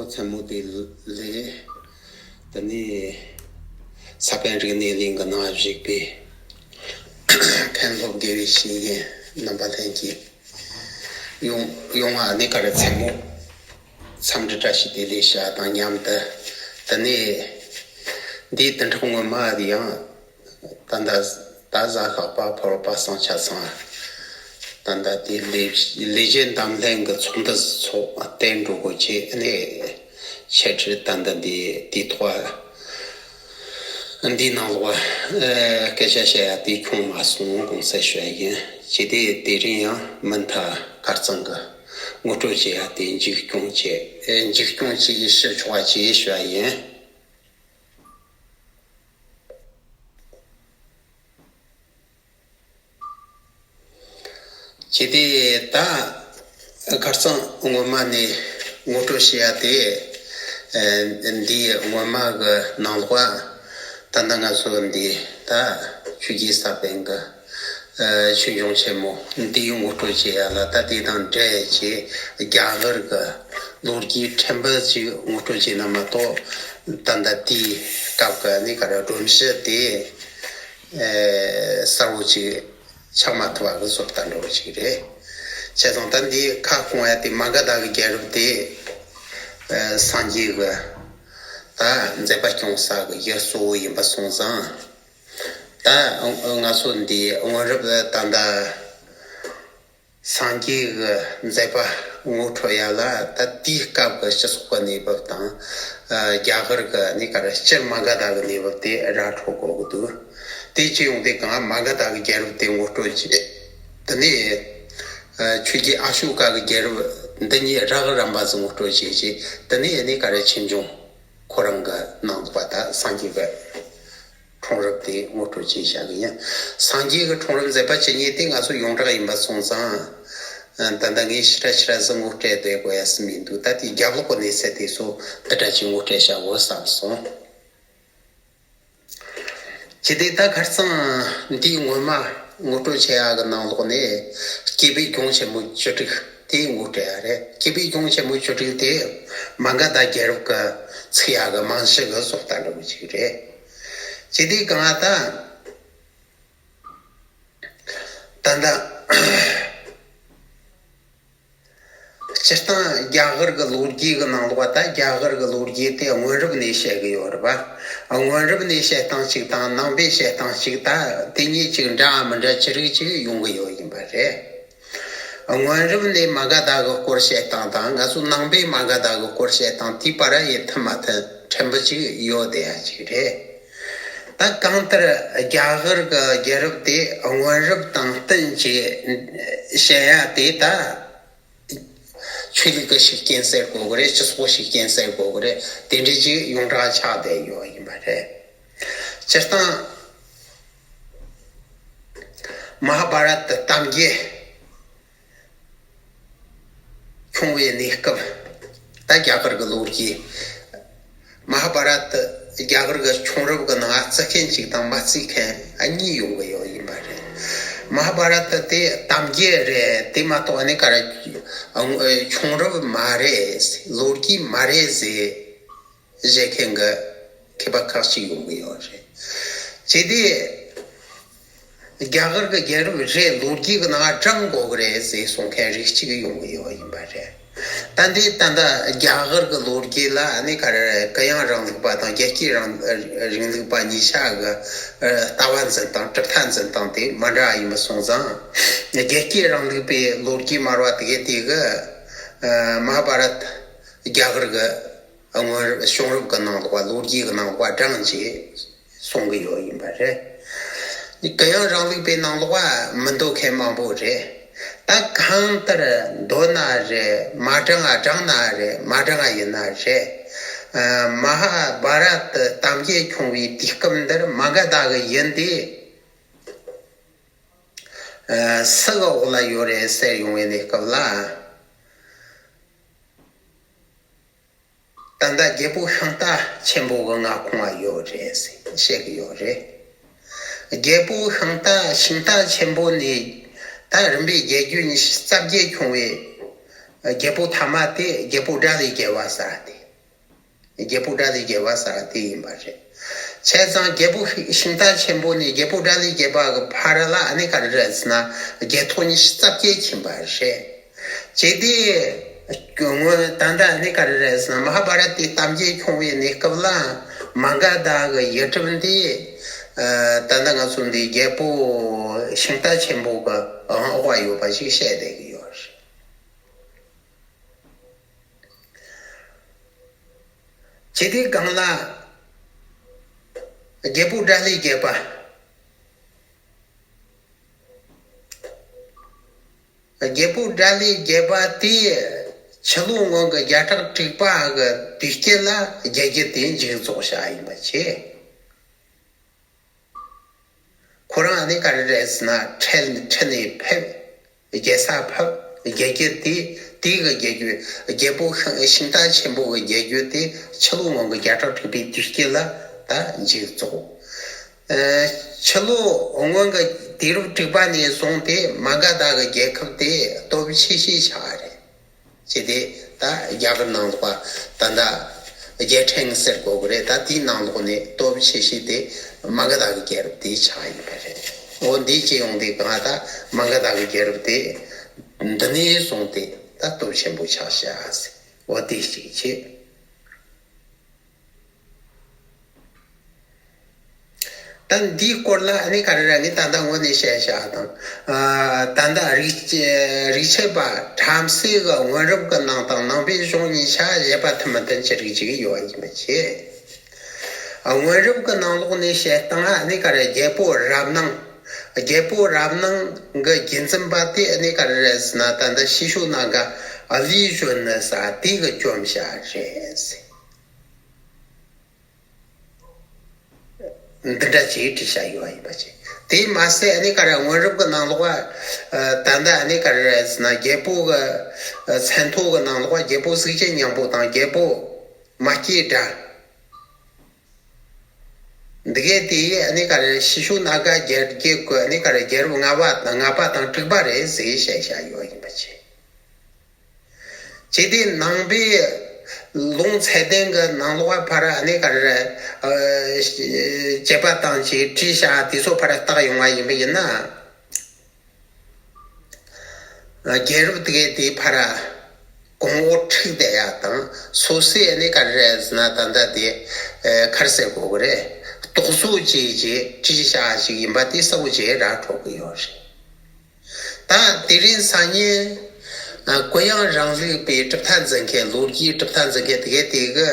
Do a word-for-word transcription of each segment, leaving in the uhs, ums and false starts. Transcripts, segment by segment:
མཚན་མོ་དེ་ལས། དེ་ནས་ས་པཎ་རིག་གནས་གླིང་གི་ནང་བཞུགས་པའི་མཁན་སློབ་དགེ་བའི་བཤེས་གཉེན་རྣམ་པ་ལྷན་རྒྱས་ཡོང་ཡོང་བ་ནི་ག་རེ་མཚན་མོ་འཚམས་འདྲི་བཀྲ་ཤིས་བདེ་ལེགས་ཞུ་བ་དང་མཉམ་དུ། དེ་ནས་འདིའི་དུས་དྲན་སྔོན་མ་དེ་ཡང་ད་ལྟ་ད་གཟའ་ལྷག་པ་ཕོར་པ་སང་ཆ་ཚང་། ད་ལྟ་དེ་ལས་ལས་བྱེད་འདེམས་ལྷན་གྱི་ཚོགས་འདུ་ཚོགས་ཏེ་འགྲོ་དགོས་ཀྱི་ནས་འཆད་ཁྲིད་ད་ལྟ་འདི་དེའི་ཐོག་འདིའི་ནང་ལོགས་སྐད་ཆ་བཤད་ཡ་དེ་ཁྱོན་མ་སོང་དགོངས་སེལ་ཞུ་ཡ་ཡིན། ཅི་སྟེ་དེ་རིང་ཡང་མུ་མཐའ་ཁ་རྩང་གི་ངོ་སྤྲོད་བྱེད་ཡ་དེ་མཇུག་སྐྱོང་བྱེད་མཇུག་སྐྱོང་བྱེད་ཞུ་ཆོག་པ་བྱེད་ཞུ་ཡ་ཡིན། ཅི་སྟེ་ད་ཁ་རྩང་སྔོན་མ་ནས་ངོ་སྤྲོད་བྱེད་ཡ་དེ། འདིའི་སྔོན་མ་གི་ནང་ལོགས་ད་ལྟ་ང་ཚོ་འདི་ད་ཆོས་ཀྱི་ས་པཎ་གི་ཆོས་འབྱུང་ཆེན་མོ་འདིའི་ངོ་སྤྲོད་བྱེད་ཡ་ལ་ད་དེ་དང་འབྲེལ་བྱས་རྒྱ་གར་གི་ལོ་རྒྱུས་ཕྲན་བུ་ཅིག་ངོ་སྤྲོད་བྱས་ན་མ་གཏོགས། ད་ལྟ་དེའི་སྐབས་ཀྱི་ནི་ག་རེ་སྒྲོམ་གཞི་དེ་གསལ་བོ་ཅིག་ཆགས་མ་ཐུབ་པ་གི་བཟོ་ལྟ་འདྲ་བོ་ཅིག་རེད། བྱས་ཙང་ད་འདིའི་ཁ་སྐོང་ཡ་དེ་མ་ག་དྷ་གི་རྒྱལ་རབས་དེ་སངས་རྒྱས་ཀྱི་ད་མཛད་པ་སྐྱོང་ས་གི་ཡུལ་གཙོ་བོ་ཡིན་པ་སོང་ཙང་། ད་ང་ཚོ་འདི་སྔོན་རབས་ད་ལྟ་སངས་རྒྱས་ཀྱི་མཛད་པ་ངོ་འཕྲོད་ཡ་ལ་ད་དེའི་སྐབས་ཀྱི་སྤྱི་ཚོགས་ཀྱི་གནས་བབ་དང་། རྒྱ་གར་གྱི་གནས་ག་རེ་སྤྱིར་མ་ག་དྷ་གི་གནས་བབ་དེ་ར་འཕྲོད་དགོས་ཀྱི་འདུག་དེ་བྱས་ཡོང་དུས་གང་མ་ག་དྷ་གི་རྒྱལ་རབས་དེ་ངོ་སྤྲོད་བྱས། དེ་ནས་ཆོས་རྒྱལ་ཨ་ཤོ་ཀ་གི་རྒྱལ་རབས་འདི་གཉིས་རགས་རིམ་པ་ཟིག་ངོ་སྤྲོད་བྱས་རྗེས། དེ་ནས་གནས་ག་རེ་ཆོས་འབྱུང་ཁོ་རང་གི་ནང་དུ་བ་ད་སངས་རྒྱས་ཀྱི་འཁྲུངས་རབས་དེ་ངོ་སྤྲོད་བྱས་བཞག་གི་ཡིན། སངས་རྒྱས་ཀྱི་འཁྲུངས་རབས་མཛད་པ་ཇི་སྙེད་དེ་ང་ཚོ་ཡོངས་གྲགས་ཡིན་པ་སོང་ཙང་། ད་ལྟ་ངས་ཕྱི་ར་ཕྱི་ར་ཟིག་ངོ་སྤྲད་བསྡད་དགོས་ཡ་སུ་མི་འདུག་ད་དེའི་རྒྱབ་ལོགས་ཀྱི་གནས་ཚུལ་དེ་ཚོ་འདི་འདྲ་ཅིག་ངོ་སྤྲད་བཞག་དགོས་བསམ་སོང་། ཇི་སྟེ་ད་ཁ་རྩང་འདིའི་སྔོན་མ་ངོ་སྤྲོད་བྱེད་ཡ་གི་ནང་ལོགས་ནས་སྐྱེས་པའི་གྱོང་ཆེན་མོ་བཅུ་དྲུག་དེ་ངོ་སྤྲད་ཡ་རེད། སྐྱེས་པའི་གྱོང་ཆེན་མོ་བཅུ་དྲུག་དེ་མ་ག་དྷ་རྒྱལ་རབས་ཀྱི་ཚིག་ཡ་གི་རྨང་གཞི་གི་བཟོ་ལྟ་འདྲ་བོ་ཅིག་རེད། ཇི་སྟེ་གང་ལྟར་ད་ལྟ་སྤྱིར་བཏང་རྒྱ་གར་གྱི་ལོ་རྒྱུས་ཀྱི་ནང་ལོགས་ད་རྒྱ་གར་གྱི་ལོ་རྒྱུས་དེ་སྔོན་རབས་ནས་བཤད་ཀྱི་ཡོད་རེད་པ། སྔོན་རབས་ནས་བཤད་སྟངས་གཅིག་དང་ནང་པའི་བཤད་སྟངས་གཅིག་ད་དེ་གཉིས་གཅིག་འདྲ་མི་འདྲ་ཅི་རིགས་གཅིག་ཡོང་གི་ཡོད་ཡིན་པ་རེད། སྔོན་རབས་ནས་མ་ག་དྷ་གི་སྐོར་བཤད་སྟངས་དང་ང་ཚོ་ནང་པའི་མ་ག་དྷ་གི་སྐོར་བཤད་སྟངས་དེའི་བར་ཡི་མཐུན་མ་མཐུན་ཕྲན་བུ་གཅིག་ཡོད་བསྡད་ཡ་གཅིག་རེད། ད་གང་ལྟར་རྒྱ་གར་གྱི་རྒྱལ་རབས་དེ་སྔོན་རབས་དང་བསྟུན་གྱིས་བཤད་ཡ་དེ་ད་ཆོས་ལུགས་ཀྱི་ཤུགས་རྐྱེན་ཟེར་དགོས་ཀྱི་རེད། སྤྱི་ཚོགས་ཤུགས་རྐྱེན་ཟེར་དགོས་ཀྱི་རེད། དེ་འདྲ་ཅིག་ཡོངས་གྲགས་ཆགས་བསྡད་ཡོད་ཡིན་པ་རེད། སྤྱིར་བཏང་མ་ཧཱ་བྷ་རད་གཏམ་རྒྱུད་བྱུང་བའི་གནས་སྐབས། ད་རྒྱ་གར་གྱི་ལོ་རྒྱུས། མ་ཧཱ་བྷ་རད་རྒྱ་གར་གྱི་བྱུང་རབས་ཀྱི་ནང་བརྩི་མཁན་གཅིག་དང་མ་བརྩི་མཁན་གཉིས་ཡོང་གི་ཡོད་ཡིན་པ་རེད། མ་ཧཱ་བྷ་རད་དེ་གཏམ་རྒྱུད་རེད། དེ་མ་གཏོགས་ནི་ག་རེ་བྱུང་རབས་མ་རེད། ལོ་རྒྱུས་མ་རེད་ཟེར། བཞེད་མཁན་གྱི་མཁས་པ་ཁག་ཅིག་ཡོང་གི་ཡོད་རེད། ཅི་སྟེ་རྒྱ་གར་གྱི་རྒྱལ་རབས་རེད། ལོ་རྒྱུས་ཀྱི་ནང་བགྲང་དགོས་ཀྱི་རེད་ཟེར་གསུང་མཁན་རིགས་གཅིག་ཡོང་གི་ཡོད་ཡིན་པ་རེད། ད་འདི་ད་ལྟ་རྒྱ་གར་གྱི་ལོ་རྒྱུས་ལ་ནི་ག་རེ་རེད། གུ་ཡངས་རིང་ལུགས་པ་དང་རྒྱལ་གཅེས་རིང་རིང་ལུགས་པ་གཉིས་ཆ་གི་ལྟ་བ་འཛིན་སྟངས་གྲུབ་མཐའ་འཛིན་སྟངས་དེ་མ་འདྲ་བ་ཡིན་པ་སོང་ཙང་། རྒྱལ་གཅེས་རིང་ལུགས་པའི་ལོ་རྒྱུས་སྨྲ་བ་དེ་གས་དེ་གི་མ་ཧཱ་བྷ་རད་རྒྱ་གར་གྱི་སྔོན་རབས་བྱུང་རབས་ཀྱི་ནང་ལོགས་པ་ལོ་རྒྱུས་ཀྱི་ནང་ལོགས་པ་བགྲངས་བྱས་གསུང་གི་ཡོད་ཡིན་པ་རེད། གུ་ཡངས་རིང་ལུགས་པའི་ནང་ལོགས་པ་མི་འདོད་མཁན་མང་པོ་རེད། ད་གང་ལྟར་འདོད་ན་རེད། མ་བགྲངས་ཨ་བགྲངས་ན་རེད། མ་བགྲངས་ཨ་ཡིན་ན་རེད། མ་ཧཱ་བྷ་རད་གཏམ་རྒྱུད་བྱུང་བའི་དུས་སྐབས་འདིར་མ་ག་དྷ་གི་ཡུལ་འདི་སུ་གི་འོག་ལ་ཡོད་རེད་ཟེར་ཡོང་བའི་གནས་སྐབས་ལ། ད་ལྟ་རྒྱལ་པོ་ཤིང་རྟ་ཆེན་པོ་གི་མངའ་ཁོངས་ལ་ཡོད་རེད་ཟེར་བཤད་ཀྱི་ཡོད་རེད། རྒྱལ་པོ་ཤིང་རྟ་ཤིང་རྟ་ཆེན་པོ་ནས་ད་རིམ་པས་རྒྱལ་རྒྱུད་ཉི་ཤུ་རྩ་བརྒྱད་བྱུང་བའི་རྒྱལ་པོ་ཐ་མ་དེ་རྒྱལ་པོ་དགྲ་ལྷའི་རྒྱལ་བ་ཟེར་བ་དེ། རྒྱལ་པོ་དགྲ་ལྷའི་རྒྱལ་པོ་ཟེར་བ་དེ་ཡིན་པ་རེད། བྱས་ཙང་རྒྱལ་པོ་ཤིང་རྟ་ཆེན་པོ་ནས་རྒྱལ་པོ་དགྲ་ལྷའི་རྒྱལ་པོ་གི་བར་ལ་ཨ་ནི་ག་རེ་རེད་ཟེར་ན་རྒྱལ་ཐོག་ཉི་ཤུ་རྩ་བརྒྱད་ཕྱིན་པ་རེད། བྱས་ཏེ། སྔོན་ད་ལྟ་ནི་ག་རེ་རེད་ཟེར་ན་མ་ཧཱ་བྷ་རཏ་དེ་གཏམ་རྒྱུད་ཁྱོང་བའི་གནས་སྐབས་ལ་མ་ག་དྷ་གི་ཡུལ་གྲུ་འདི། ད་ལྟ་ང་ཚོ་འདི་རྒྱལ་པོ་ཤིང་རྟ་ཆེན་པོ་གི་འོག་ཡོད་པ་ཞིག་བཤད་བསྡད་ཀྱི་ཡོད་རེད། བྱས་ཏེ་གང་ལ། རྒྱལ་པོ་དགྲ་ལྷའི་རྒྱལ་པོ། རྒྱལ་པོ་དགྲ་ལྷའི་རྒྱལ་པོ་དེ་ཕྱི་ལོ་སྔོན་གྱི་བརྒྱ་ཕྲག་དྲུག་པ་གི་དུས་དཀྱིལ་ལ་རྒྱལ་རྒྱུད་དེ་མཇུག་རྫོགས་བཞག་ཡིན་པ་བྱས། ཁོ་རང་ནི་ག་རེ་རེད་ཟེར་ན་ཁྲལ་ཁྲི་ནས་ཕེབས། རྒྱལ་ས་ཕེབས། རྒྱལ་རྒྱུད་དེ་དེ་གི་རྒྱལ་རྒྱུད་རྒྱལ་པོ་ཤིང་ཤིང་རྟ་ཆེན་པོ་གི་རྒྱལ་རྒྱུད་དེ་ཕྱི་ལོ་སྔོན་གྱི་བརྒྱ་ཕྲག་དྲུག་པའི་དུས་དཀྱིལ་ལ་ད་མཇུག་རྫོགས། ཕྱི་ལོ་སྔོན་གྱི་དུས་རབས་དྲུག་པ་ནས་བཟུང་སྟེ་མ་ག་དྷ་གི་རྒྱལ་ཁབ་དེ་སྟོབས་ཆེ་ཤོས་ཆགས་རེད། བྱས་ཏེ་ད་རྒྱ་གར་ནང་ལོགས་པ་ད་ལྟ་རྒྱལ་ཕྲན་ཟེར་གོ་གི་རེད། ད་དེའི་ནང་ལོགས་ནས་སྟོབས་ཆེ་ཤོས་དེ་མ་ག་དྷ་གི་རྒྱལ་རབས་དེ་ཆགས་ཡིན་པ་རེད། འོ་འདི་བྱས་ཡོང་དུས་གང་ད་མ་ག་དྷ་གི་རྒྱལ་རབས་དེ་འདི་ནས་བཟུང་སྟེ་ད་སྟོབས་ཆེན་པོ་ཆགས་ཤག་ཟེར། འོ་དེ་གཅིག་བྱས། ད་འདིའི་སྐོར་ལ་ཨ་ནི་ག་རེ་ར་ངས་ད་ལྟ་ངོ་ནས་བཤད་བྱ་དང་། ད་ལྟ་རིག་རིག་བྱེད་པ་བྲམ་ཟེ་གི་སྔོན་རབས་ཀྱི་ནང་དང་ནང་པའི་གཞུང་གཉིས་ཆ་བཞེད་པ་མཐུན་མི་མཐུན་གྱི་རིགས་ཅིག་ཡོད་པ་ཡིན་པ་བྱས། སྔོན་རབས་ཀྱི་ནང་ལོགས་ནས་བཤད་སྟངས་ཨ་ནི་ག་རེ་རྒྱལ་པོ་རབ་སྣང་། རྒྱལ་པོ་རབ་སྣང་གི་རྒྱུད་འཛིན་པ་དེ་ཨ་ནི་ག་རེ་རེད་ཟེར་ན་ད་ལྟ་ཤི་ཤུ་ན་ག་ཨ་ལི་གཞོན་ནུ་ཟེར་དེ་གི་བཅོམ་བྱ་རེད་ཟེར། འདི་འདྲ་ཅིག་བྲིས་བཞག་ཡོད་པ་ཡིན་པ་ཅིག་དེས་མ་ཟད་ཨ་ནི་ག་རེ་སྔོན་རབས་ཀྱི་ནང་ལོགས་ཨ། ད་ལྟ་ཨ་ནི་ག་རེ་རེད་ཟེར་ན་རྒྱལ་པོ་གི་ཨ། མཚན་ཐོ་གི་ནང་ལོགས་རྒྱལ་པོ་གཟུགས་ཅན་སྙིང་པོ་དང་རྒྱལ་པོ་མ་སྐྱེས་དགྲ། འདི་གས་དེ་ཨ་ནི་ག་རེ་ཤི་ཤུ་ན་ག་རྒྱལ་རྒྱལ་གི་ཨ་ནི་ག་རེ་རྒྱལ་རབས་ལྔ་པ་དང་ལྔ་པ་དང་དྲུག་པ་རེད་ཟེར་བཤད་བཞག་ཡོད་པ་ཡིན་པ་ཅིག་བྱས་ཏེ་ནང་པའི་ལུང་ཚད་ལྡན་གྱི་ནང་ལོགས་ཕར་ཨ་ནི་ག་རེ་ཨ། བྱེད་པ་དང་བཅས་བྲིས་བཞག་དེ་ཚོ་ཕར་བརྟག་ཡོང་བ་ཡིན་པ་ཡིན་ན། རྒྱལ་རབས་དེ་གའི་དེ་ཕར་གོང་འོག་འཁྲུག་བསྡད་ཡ་དང་སོ་སོའི་ཨ་ནི་ག་རེ་ཟེར་ན་ད་ལྟ་དེ་ག་རེ་ཟེར་དགོས་གི་རེད། རྟོག་བཟོ་བྱས་རྗེས་བྲིས་བཞག་ཞིག་ཡིན་པ་དེ་གསལ་པོ་བྱས་ར་འགྲོ་གི་ཡོད་རེད། ད་དེ་རིང་སང་ཉིན་ཨ། གུ་ཡངས་རིང་ལུགས་པའི་གྲུབ་མཐའ་འཛིན་མཁན་ལོ་རྒྱུས་གྲུབ་མཐའ་འཛིན་མཁན་དེ་གའི་དེ་གི་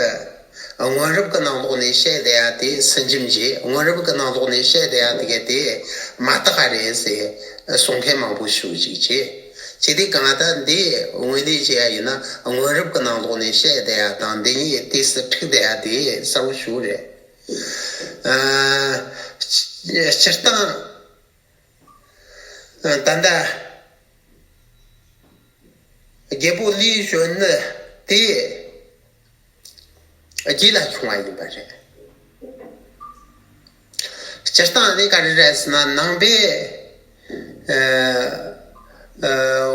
སྔོན་རབས་ཀྱི་ནང་ལོགས་ནས་བཤད་བསྡད་ཡ་དེ་སུན་འབྱིན་གྱིས་སྔོན་རབས་ཀྱི་ནང་ལོགས་ནས་བཤད་བསྡད་ཡ་དེ་གའི་དེ་མ་དག་པ་རེད་ཟེར་གསུང་མཁན་མང་པོ་ཞིག་ཅིག་བྱས། བྱས་དུས་གང་ལྟར་འདི་དངོས་གནས་བྱས་ཡ་ཡིན་ན་སྔོན་རབས་ཀྱི་ནང་ལོགས་ནས་བཤད་བསྡད་ཡ་དང་འདི་གཉིས་དུས་སུ་འཁྲུག་བསྡད་ཡ་དེ་གསལ་པོ་ཞིག་རེད། ཨ། སྤྱིར་བཏང་། ད་ལྟ་རྒྱལ་པོ་ལི་གཞོན་ནུ་དེ་རྗེས་ལ་བྱུང་བ་ཡིན་པ་རེད། སྤྱིར་བཏང་ནི་ག་རེ་རེད་ཟེར་ན་ནང་པའི་ཨ། ཨ།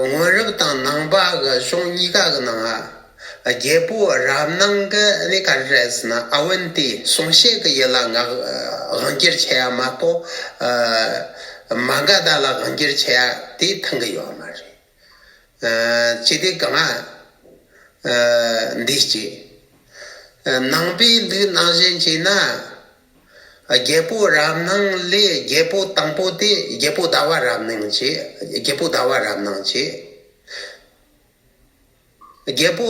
སྔོན་རབས་དང་ནང་པ་གི་གཞུང་གཉིས་ཀ་གི་ནང་ང་རྒྱལ་པོ་རབ་སྣང་གི་ནི་ག་རེ་རེད་ཟེར་ན་ཨ་བན་ཏི་གསུང་བཤད་ཀྱི་ཡུལ་ལ་ང་དབང་སྒྱུར་བྱེད་ཡ་མ་གཏོགས་ཨ། མ་ག་དྷ་ལ་དབང་སྒྱུར་བྱེད་ཡ་དེ་མཐུན་གི་ཡོད་མ་རེད། ཨ། ཅི་སྟེ་གང་ཨ། འདི་གཅིག་ནང་པའི་ལུགས་ནང་བཞིན་བྱས་ན། རྒྱལ་པོ་རབ་སྣང་ལས་རྒྱལ་པོ་དང་པོ་དེ་རྒྱལ་པོ་ཟླ་བ་རབ་སྣང་བྱས། རྒྱལ་པོ་ཟླ་བ་རབ་སྣང་བྱས། རྒྱལ་པོ་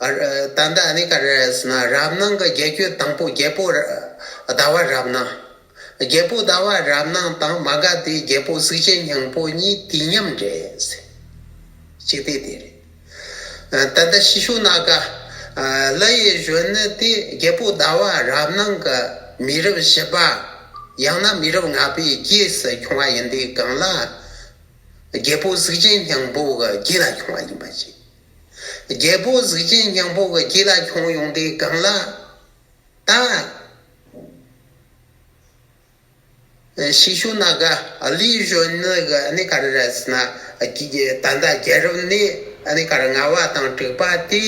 ཨ། ད་ལྟ་ནི་ག་རེ་རེད་ཟེར་ན་རབ་སྣང་གི་རྒྱལ་རྒྱུད་དང་པོ་རྒྱལ་པོ་ཟླ་བ་རབ་སྣང་། རྒྱལ་པོ་ཟླ་བ་རབ་སྣང་དང་མ་ག་དྷའི་རྒྱལ་པོ་གཟུགས་ཅན་སྙིང་པོ་གཉིས་དུས་མཉམ་རེད་ཟེར། གཅིག་དེ་དེ་རེད། ད་ལྟ་ཤི་ཤུ་ན་ག་ལི་ཡི་གཞོན་ནུ་དེ་རྒྱལ་པོ་ཟླ་བ་རབ་སྣང་གི་མི་རབས་བཞི་པ། ཡང་ན་མི་རབས་ལྔ་པའི་རྗེས་སུ་བྱུང་བ་ཡིན་དུས་གང་ལ། རྒྱལ་པོ་གཟུགས་ཅན་སྙིང་པོ་གི་རྗེས་ལ་བྱུང་བ་ཡིན་པ་ཞིག་རྒྱལ་པོ་གཟུགས་ཅན་སྙིང་པོ་གི་རྗེས་ལ་བྱུང་ཡོང་དུས་གང་ལ། ད། ཤི་ཤུ་ན་ག་ལི་གཞོན་ནུ་གི་ཨ་ནི་ག་རེ་རེད་ཟེར་ན། ད་ལྟ་རྒྱལ་རབས་ནི་ཨ་ནི་ག་རེ་ལྔ་པ་དང་དྲུག་པ་དེ།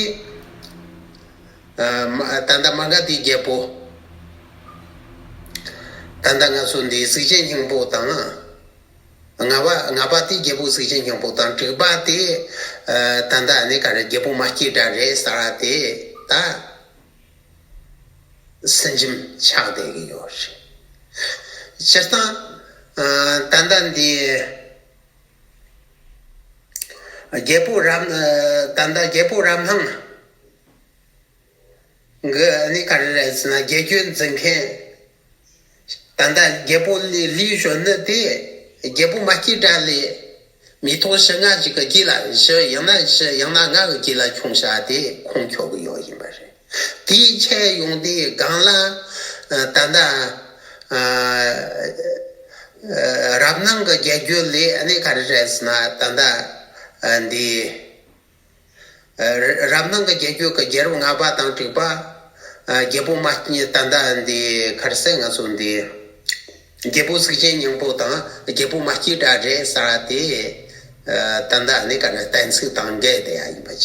ཨ་མ་ད་ལྟ་མ་ག་དྷིའི་རྒྱལ་པོ། ད་ལྟ་ང་ཚོ་འདི་གཟུགས་ཅན་སྙིང་པོ་དང་། ལྔ་པ་ལྔ་པ་དེ་རྒྱལ་པོ་གཟུགས་ཅན་སྙིང་པོ་དང་། དྲུག་པ་དེ་ཨ་ད་ལྟ་ནི་ག་རེ་རྒྱལ་པོ་མ་སྐྱེས་དགྲ་རེད་ཟེར་བ་དེ་ད་སུན་འབྱིན་ཆགས་བསྡད་ཀྱི་ཡོད་རེད། སྤྱིར་བཏང་ཨ་ད་ལྟ་འདི་རྒྱལ་པོ་རབ་ཨ་ད་ལྟ་རྒྱལ་པོ་རབ་སྣང་གི་ནི་ག་རེ་རེད་ཟེར་ན་རྒྱལ་རྒྱུད་འཛིན་མཁན། ད་ལྟ་རྒྱལ་པོ་ལི་ལི་གཞོན་ནུ་དེ་རྒྱལ་པོ་མ་སྐྱེས་དགྲ་ལས་མི་ཐོག་བཞི་ལྔ་ཞིག་གི་རྗེས་ལ་བཞི་ཡང་ན་བཞི་ཡང་ན་ལྔ་གི་རྗེས་ལ་འཁྱོངས་བཞག་དེ་ཁུངས་འཁྱོལ་གི་ཡོད་ཡིན་པ་རེད། དེའི་ཆེད་ཡོང་དེའི་སྒང་ལ་ཨ་ད་ལྟ་ཨ་རབ་སྣང་གི་རྒྱལ་རྒྱུད་ལས་ཨ་ནི་ག་རེ་རེད་ཟེར་ན་ད་ལྟ་ཨ་འདི། རབ་སྣང་གི་རྒྱལ་རྒྱུད་ཀྱི་རྒྱལ་རབས་ལྔ་པ་དང་དྲུག་པ། རྒྱལ་པོ་མ་སྐྱེས་ད་ལྟ་འདི་ག་རེ་ཟེར་ང་ཚོ་འདི། རྒྱལ་པོ་གཟུགས་ཅན་སྙིང་པོ་དང་རྒྱལ་པོ་མ་སྐྱེས་དགྲ་རེད་ཟེར་བ་དེ། ད་ལྟ་ནི་ག་རེ་གཏན་ཚིགས་དང་འགལ་བསྡད་ཡ་ཡིན་པ་བྱས།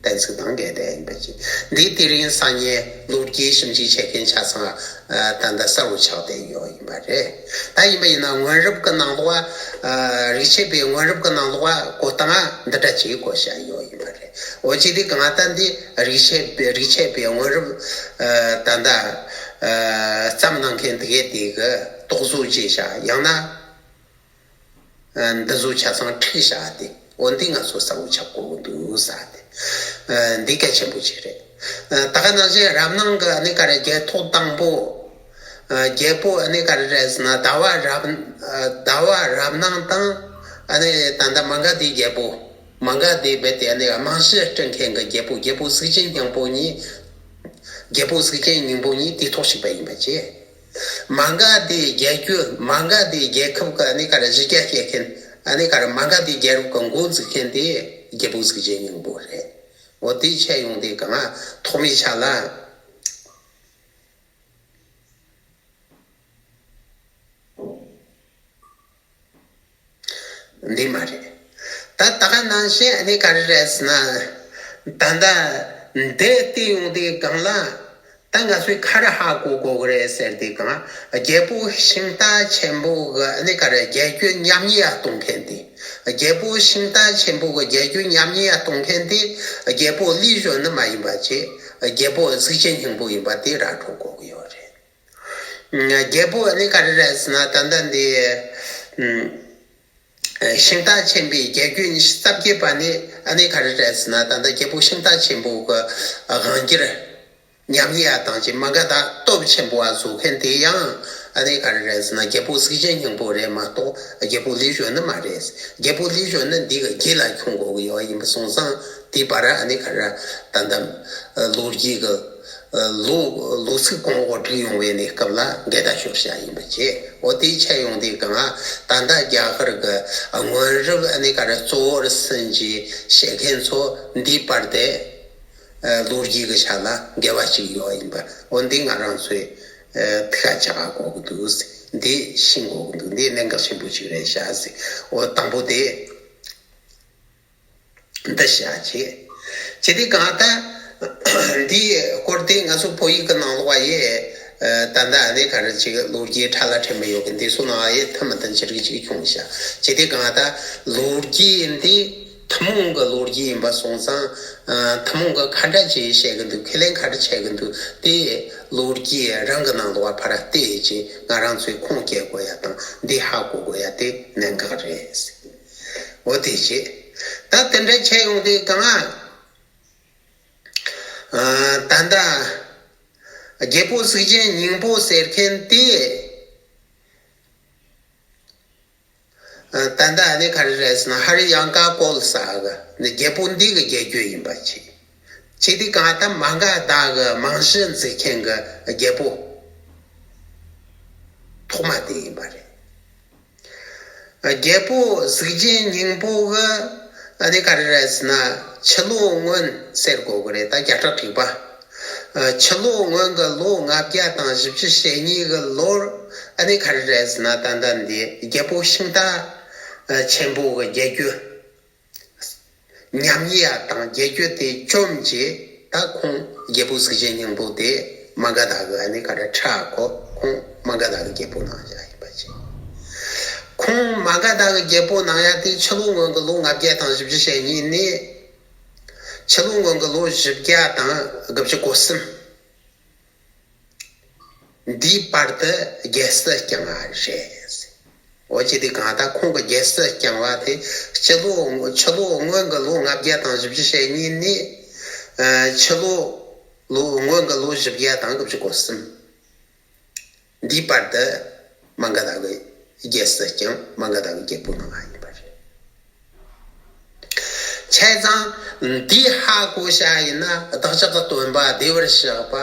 གཏན་ཚིགས་དང་འགལ་བསྡད་ཡ་ཡིན་པ་བྱས། འདི་དེ་རིང་སང་ཉིན་ལོ་རྒྱུས་ཞིབ་འཇུག་བྱེད་མཁན་ཆ་ཚང་ད་ལྟ་གསལ་བོ་ཆགས་བསྡད་ཡོད་ཡིན་པ་རེད། ད་ཡིན་པ་ཡིན་ན་སྔོན་རབས་ཀྱི་ནང་ལོགས་ཨ་རིག་བྱེད་པའི་སྔོན་རབས་ཀྱི་ནང་ལོགས་གོ་སྟངས་འདི་འདྲ་ཅིག་གོ་བཞག་ཡོད་ཡིན་པ་རེད། འོ་ཅི་སྟེ་གང་ལྟར་འདི་རིག་བྱེད་པའི་རིག་བྱེད་པའི་སྔོན་རབས་ཨ་ད་ལྟ་ཨ་བརྩམས་གནང་མཁན་དེ་གས་དེ་གི་རྟོག་བཟོ་བྱས་བཞག་ཡང་ན་ཨ་འདི་བཟོ་ཆ་ཚང་ཁྲིགས་བཞག་སྟེ། འོ་འདི་ང་ཚོ་གསལ་བོ་ཆགས་དགོས་ཀྱི་འདུག་ཟེར་ཏེ། ཨ་འདི་གལ་ཆེན་པོ་ཅིག་རེད། ཨ་ད་ག་ནང་བཞིན་རབ་སྣང་གི་ཨ་ནི་ག་རེ་རྒྱལ་ཐོག་དང་པོ། ཨ་རྒྱལ་པོ་ཨ་ནི་ག་རེ་རེད་ཟེར་ན་ཟླ་བ་རབ་ཨ་ཟླ་བ་རབ་སྣང་དང་ཨ་ནི་ད་ལྟ་མ་ག་དྷིའི་རྒྱལ་པོ། མ་ག་དྷི་རྦད་དེ་ཨ་ནི་རྨང་གཞི་སྐྲུན་མཁན་གྱི་རྒྱལ་པོ་རྒྱལ་པོ་གཟུགས་ཅན་སྙིང་པོ་གཉིས། རྒྱལ་པོ་གཟུགས་ཅན་སྙིང་པོ་གཉིས་དེ་ཐོག་ཞུགས་པ་ཡིན་པ་བྱས། མ་ག་དྷིའི་རྒྱལ་རྒྱུད་མ་ག་དྷིའི་རྒྱལ་ཁབ་ཀྱི་ཨ་ནི་ག་རེ་གཞི་རྒྱ་སྐྱེད་མཁན། ཨ་ནི་ག་རེ་མ་ག་དྷིའི་རྒྱལ་རབས་ཀྱི་འགོ་འཛུགས་མཁན་དེ་རྒྱལ་པོ་གཟུགས་ཅན་སྙིང་པོ་རེད། འོ་དེའི་ཆེད་ཡོང་དེ་གང་ཐོག་མའི་ཆ་ལ། འདི་མ་རེད། ད་ད་ག་ནང་བཞིན་ཨ་ནི་ག་རེ་རེད་ཟེར་ན། ད་ལྟ་འདི་བལྟས་ཡོང་དུས་སྒང་ལ། ད་ང་ཚོས་ག་རེ་ཧ་གོ་དགོས་ཀྱི་རེད་ཟེར་དུས་སྒང་། རྒྱལ་པོ་ཤིང་རྟ་ཆེན་པོ་གི་ཨ་ནི་ག་རེ་རྒྱལ་རྒྱུད་ཉམས་ཉེས་གཏོང་མཁན་དེ། རྒྱལ་པོ་ཤིང་རྟ་ཆེན་པོ་གི་རྒྱལ་རྒྱུད་ཉམས་ཉེས་གཏོང་མཁན་དེ། རྒྱལ་པོ་ལི་གཞོན་ནུ་མ་ཡིན་པ་བྱས། རྒྱལ་པོ་གཟུགས་ཅན་སྙིང་པོ་ཡིན་པ་དེ་ར་འཕྲོད་དགོས་ཀྱི་ཡོད་རེད། རྒྱལ་པོ་ནི་ག་རེ་རེད་ཟེར་ན་ད་ལྟ་འདི། ཤིང་རྟ་ཆེན་པོའི་རྒྱལ་རྒྱུད་ཉི་ཤུ་རྩ་བརྒྱད་པ་ནི་ཨ་ནི་ག་རེ་རེད་ཟེར་ན་ད་ལྟ་རྒྱལ་པོ་ཤིང་རྟ་ཆེན་པོ་གི་དབང་སྒྱུར་ཉམས་ཉེས་ཡ་དང་ཅི་མ་ག་དྷ་སྟོབས་ཆེན་པོ་བ་བཟོ་མཁན་དེ་ཡང་ཨ་ནི་ག་རེ་རེད་ཟེར་ན་རྒྱལ་པོ་གཟུགས་ཅན་སྙིང་པོ་རེད་མ་གཏོགས་རྒྱལ་པོ་ལི་གཞོན་ནུ་མ་རེད། རྒྱལ་པོ་ལི་གཞོན་ནུ་འདི་གི་རྗེས་ལ་འཁྱོངས་དགོས་ཀྱི་ཡོད་ཡིན་པ་སོང་ཙང་དེའི་བར་ཨ་ནི་ག་རེ་ད་ལྟ་ལོ་རྒྱུས་གི་ལོ་ལོ་ཚིགས་གོང་འོག་བསྒྲིགས་ཡོང་བའི་གནས་སྐབས་ལ་འགལ་ཟླ་ཤོར་བྱ་ཡིན་པ་བྱས། འོ་དེའི་ཆེད་ཡོང་དེའི་སྒང་ད་ལྟ་རྒྱ་གར་གྱི་སྔོན་རབས་ཨ་ནི་ག་རེ་གཙོ་བོར་སུན་གྱི་བཤད་མཁན་ཚོ་འདིའི་བར་དེ་ལོ་རྒྱུས་ཀྱི་ཆ་ལ་འགལ་བ་ཞིག་ཡོད་ཡིན་པ། འོ་འདི་ང་རང་ཚོས་ཐུགས་ཁ་ཆག་ག་གོ་གི་འདུག་འདི་ཤེས་དགོས་ཀྱི་འདུག་འདི་གནད་འགག་ཆེན་པོ་ཞིག་རེད་ཤག་ཟེར། འོ་དང་པོ་དེ། འདི་བྱ་བྱེད། ཇི་སྟེ་གང་ལྟར། འདིའི་སྐོར་དེ་ང་ཚོ་བོད་ཡིག་གི་ནང་ལོགས་ཡེ། ད་ལྟ་ཨ་ནི་ག་རེ་ཅིག་ལོ་རྒྱུས་ཁྲ་ལ་ཁྲེལ་མེད་ཡོད་གི་འདི་ཚོ་ནང་ཡེ་ཐུ་མི་དང་ཅི་རིགས་ཅིག་བྱུང་བྱ། ཇི་སྟེ་གང་ལྟར་ལོ་རྒྱུས་འདི་ཐུན་མོང་གི་ལོ་རྒྱུས་ཡིན་པ་སོང་ཙང་། ཐུན་མོང་གི་ག་འདྲ་ཅིག་བཤད་གི་འདུག་ཁས་ལེན་ག་འདྲ་བྱེད་གི་འདུག་དེ་ལོ་རྒྱུས་རང་གི་ནང་ལོགས་ཕར་བལྟས་ཅིག་ང་རང་ཚོས་ཁུངས་སྐྱེལ་དགོས་ཡ་དང་འདི་ཧ་གོ་དགོས་ཡ་དེ་གནད་འགག་རེད། འོ་དེ་བྱས། ད་དེ་འདྲ་བྱས་ཡོང་དུས་གང་ཨ། ད་ལྟ་རྒྱལ་པོ་གཟུགས་ཅན་སྙིང་པོ་ཟེར་མཁན་དེ། ད་ལྟ་ཨ་ནི་ག་རེ་རེད་ཟེར་ན་ཧ་རི་ཡང་ཀ་ཀོལ་ས་གི་ནི་རྒྱལ་པོ་འདི་གི་རྒྱལ་རྒྱུད་ཡིན་པ་ཆེ། ཆེ་དེ་གང་ལྟར་མ་ག་དྷ་གི་རྨང་གཞི་འཛུགས་མཁན་གི་རྒྱལ་པོ་ཐོག་མ་དེ་ཡིན་པ་རེད། རྒྱལ་པོ་གཟུགས་ཅན་སྙིང་པོ་གི་ཨ་ནི་ག་རེ་རེད་ཟེར་ན་ཕྱི་ལོ་སྔོན་ཟེར་དགོས་གི་རེད་ད་བརྒྱ་ཕྲག་དྲུག་པ། ཕྱི་ལོ་སྔོན་གི་ལོ་ལྔ་བརྒྱ་དང་བཞི་བཅུ་ཞེ་གཉིས་གི་ལོར་ཨ་ནི་ག་རེ་རེད་ཟེར་ན་ད་ལྟ་འདི་རྒྱལ་པོ་ཤིང་རྟ་ཆེན་པོ་གི་རྒྱལ་རྒྱུད་ཉམས་ཉེས་ཡ་དང་རྒྱལ་རྒྱུད་དེ་བཅོམ་གྱིས། ད་ཁོང་རྒྱལ་པོ་གཟུགས་ཅན་སྙིང་པོ་དེ་མ་ག་དྷ་གི་ཨ་ནི་ག་རེ་ཁྲ་གོ། ཁོང་མ་ག་དྷ་གི་རྒྱལ་པོ་གནང་ཡ་ཡིན་པ་བྱས། ཁོང་མ་ག་དྷ་གི་རྒྱལ་པོ་གནང་ཡ་དེ་ཕྱི་ལོ་སྔོན་གྱི་ལོ་ལྔ་བརྒྱ་དང་བཞི་བཅུ་ཞེ་གཉིས་ནས་ཕྱི་ལོ་སྔོན་གྱི་ལོ་བཞི་བརྒྱ་དང་དགུ་བཅུ་གོ་གསུམ། འདིའི་བར་དུ་རྒྱལ་སྲིད་བསྐྱངས་པ་རེད། འོ་ཅི་སྟེ་གང་ལྟར་ཁོང་གི་རྒྱལ་སྲིད་བསྐྱངས་པ་དེ་སྤྱི་ལོ་ཕྱི་ལོ་སྔོན་གྱི་ལོ་ལྔ་བརྒྱ་དང་བཞི་བཅུ་ཞེ་གཉིས་ནས་ཨ་ཕྱི་ལོ་ལོ་སྔོན་གྱི་ལོ་བཞི་བརྒྱ་དང་དགུ་བཅུ་གོ་གསུམ། འདིའི་བར་དུ་མ་ག་དྷ་གི་རྒྱལ་སྲིད་བསྐྱངས། མ་ག་དྷ་གི་རྒྱལ་པོ་གནང་བ་ཡིན་པ་རེད། བྱས་ཙང་འདི་ཧ་གོ་བྱ་ཡིན་ན་བདག་ཅག་གི་སྟོན་པ་བདེ་བར་གཤེགས་པ།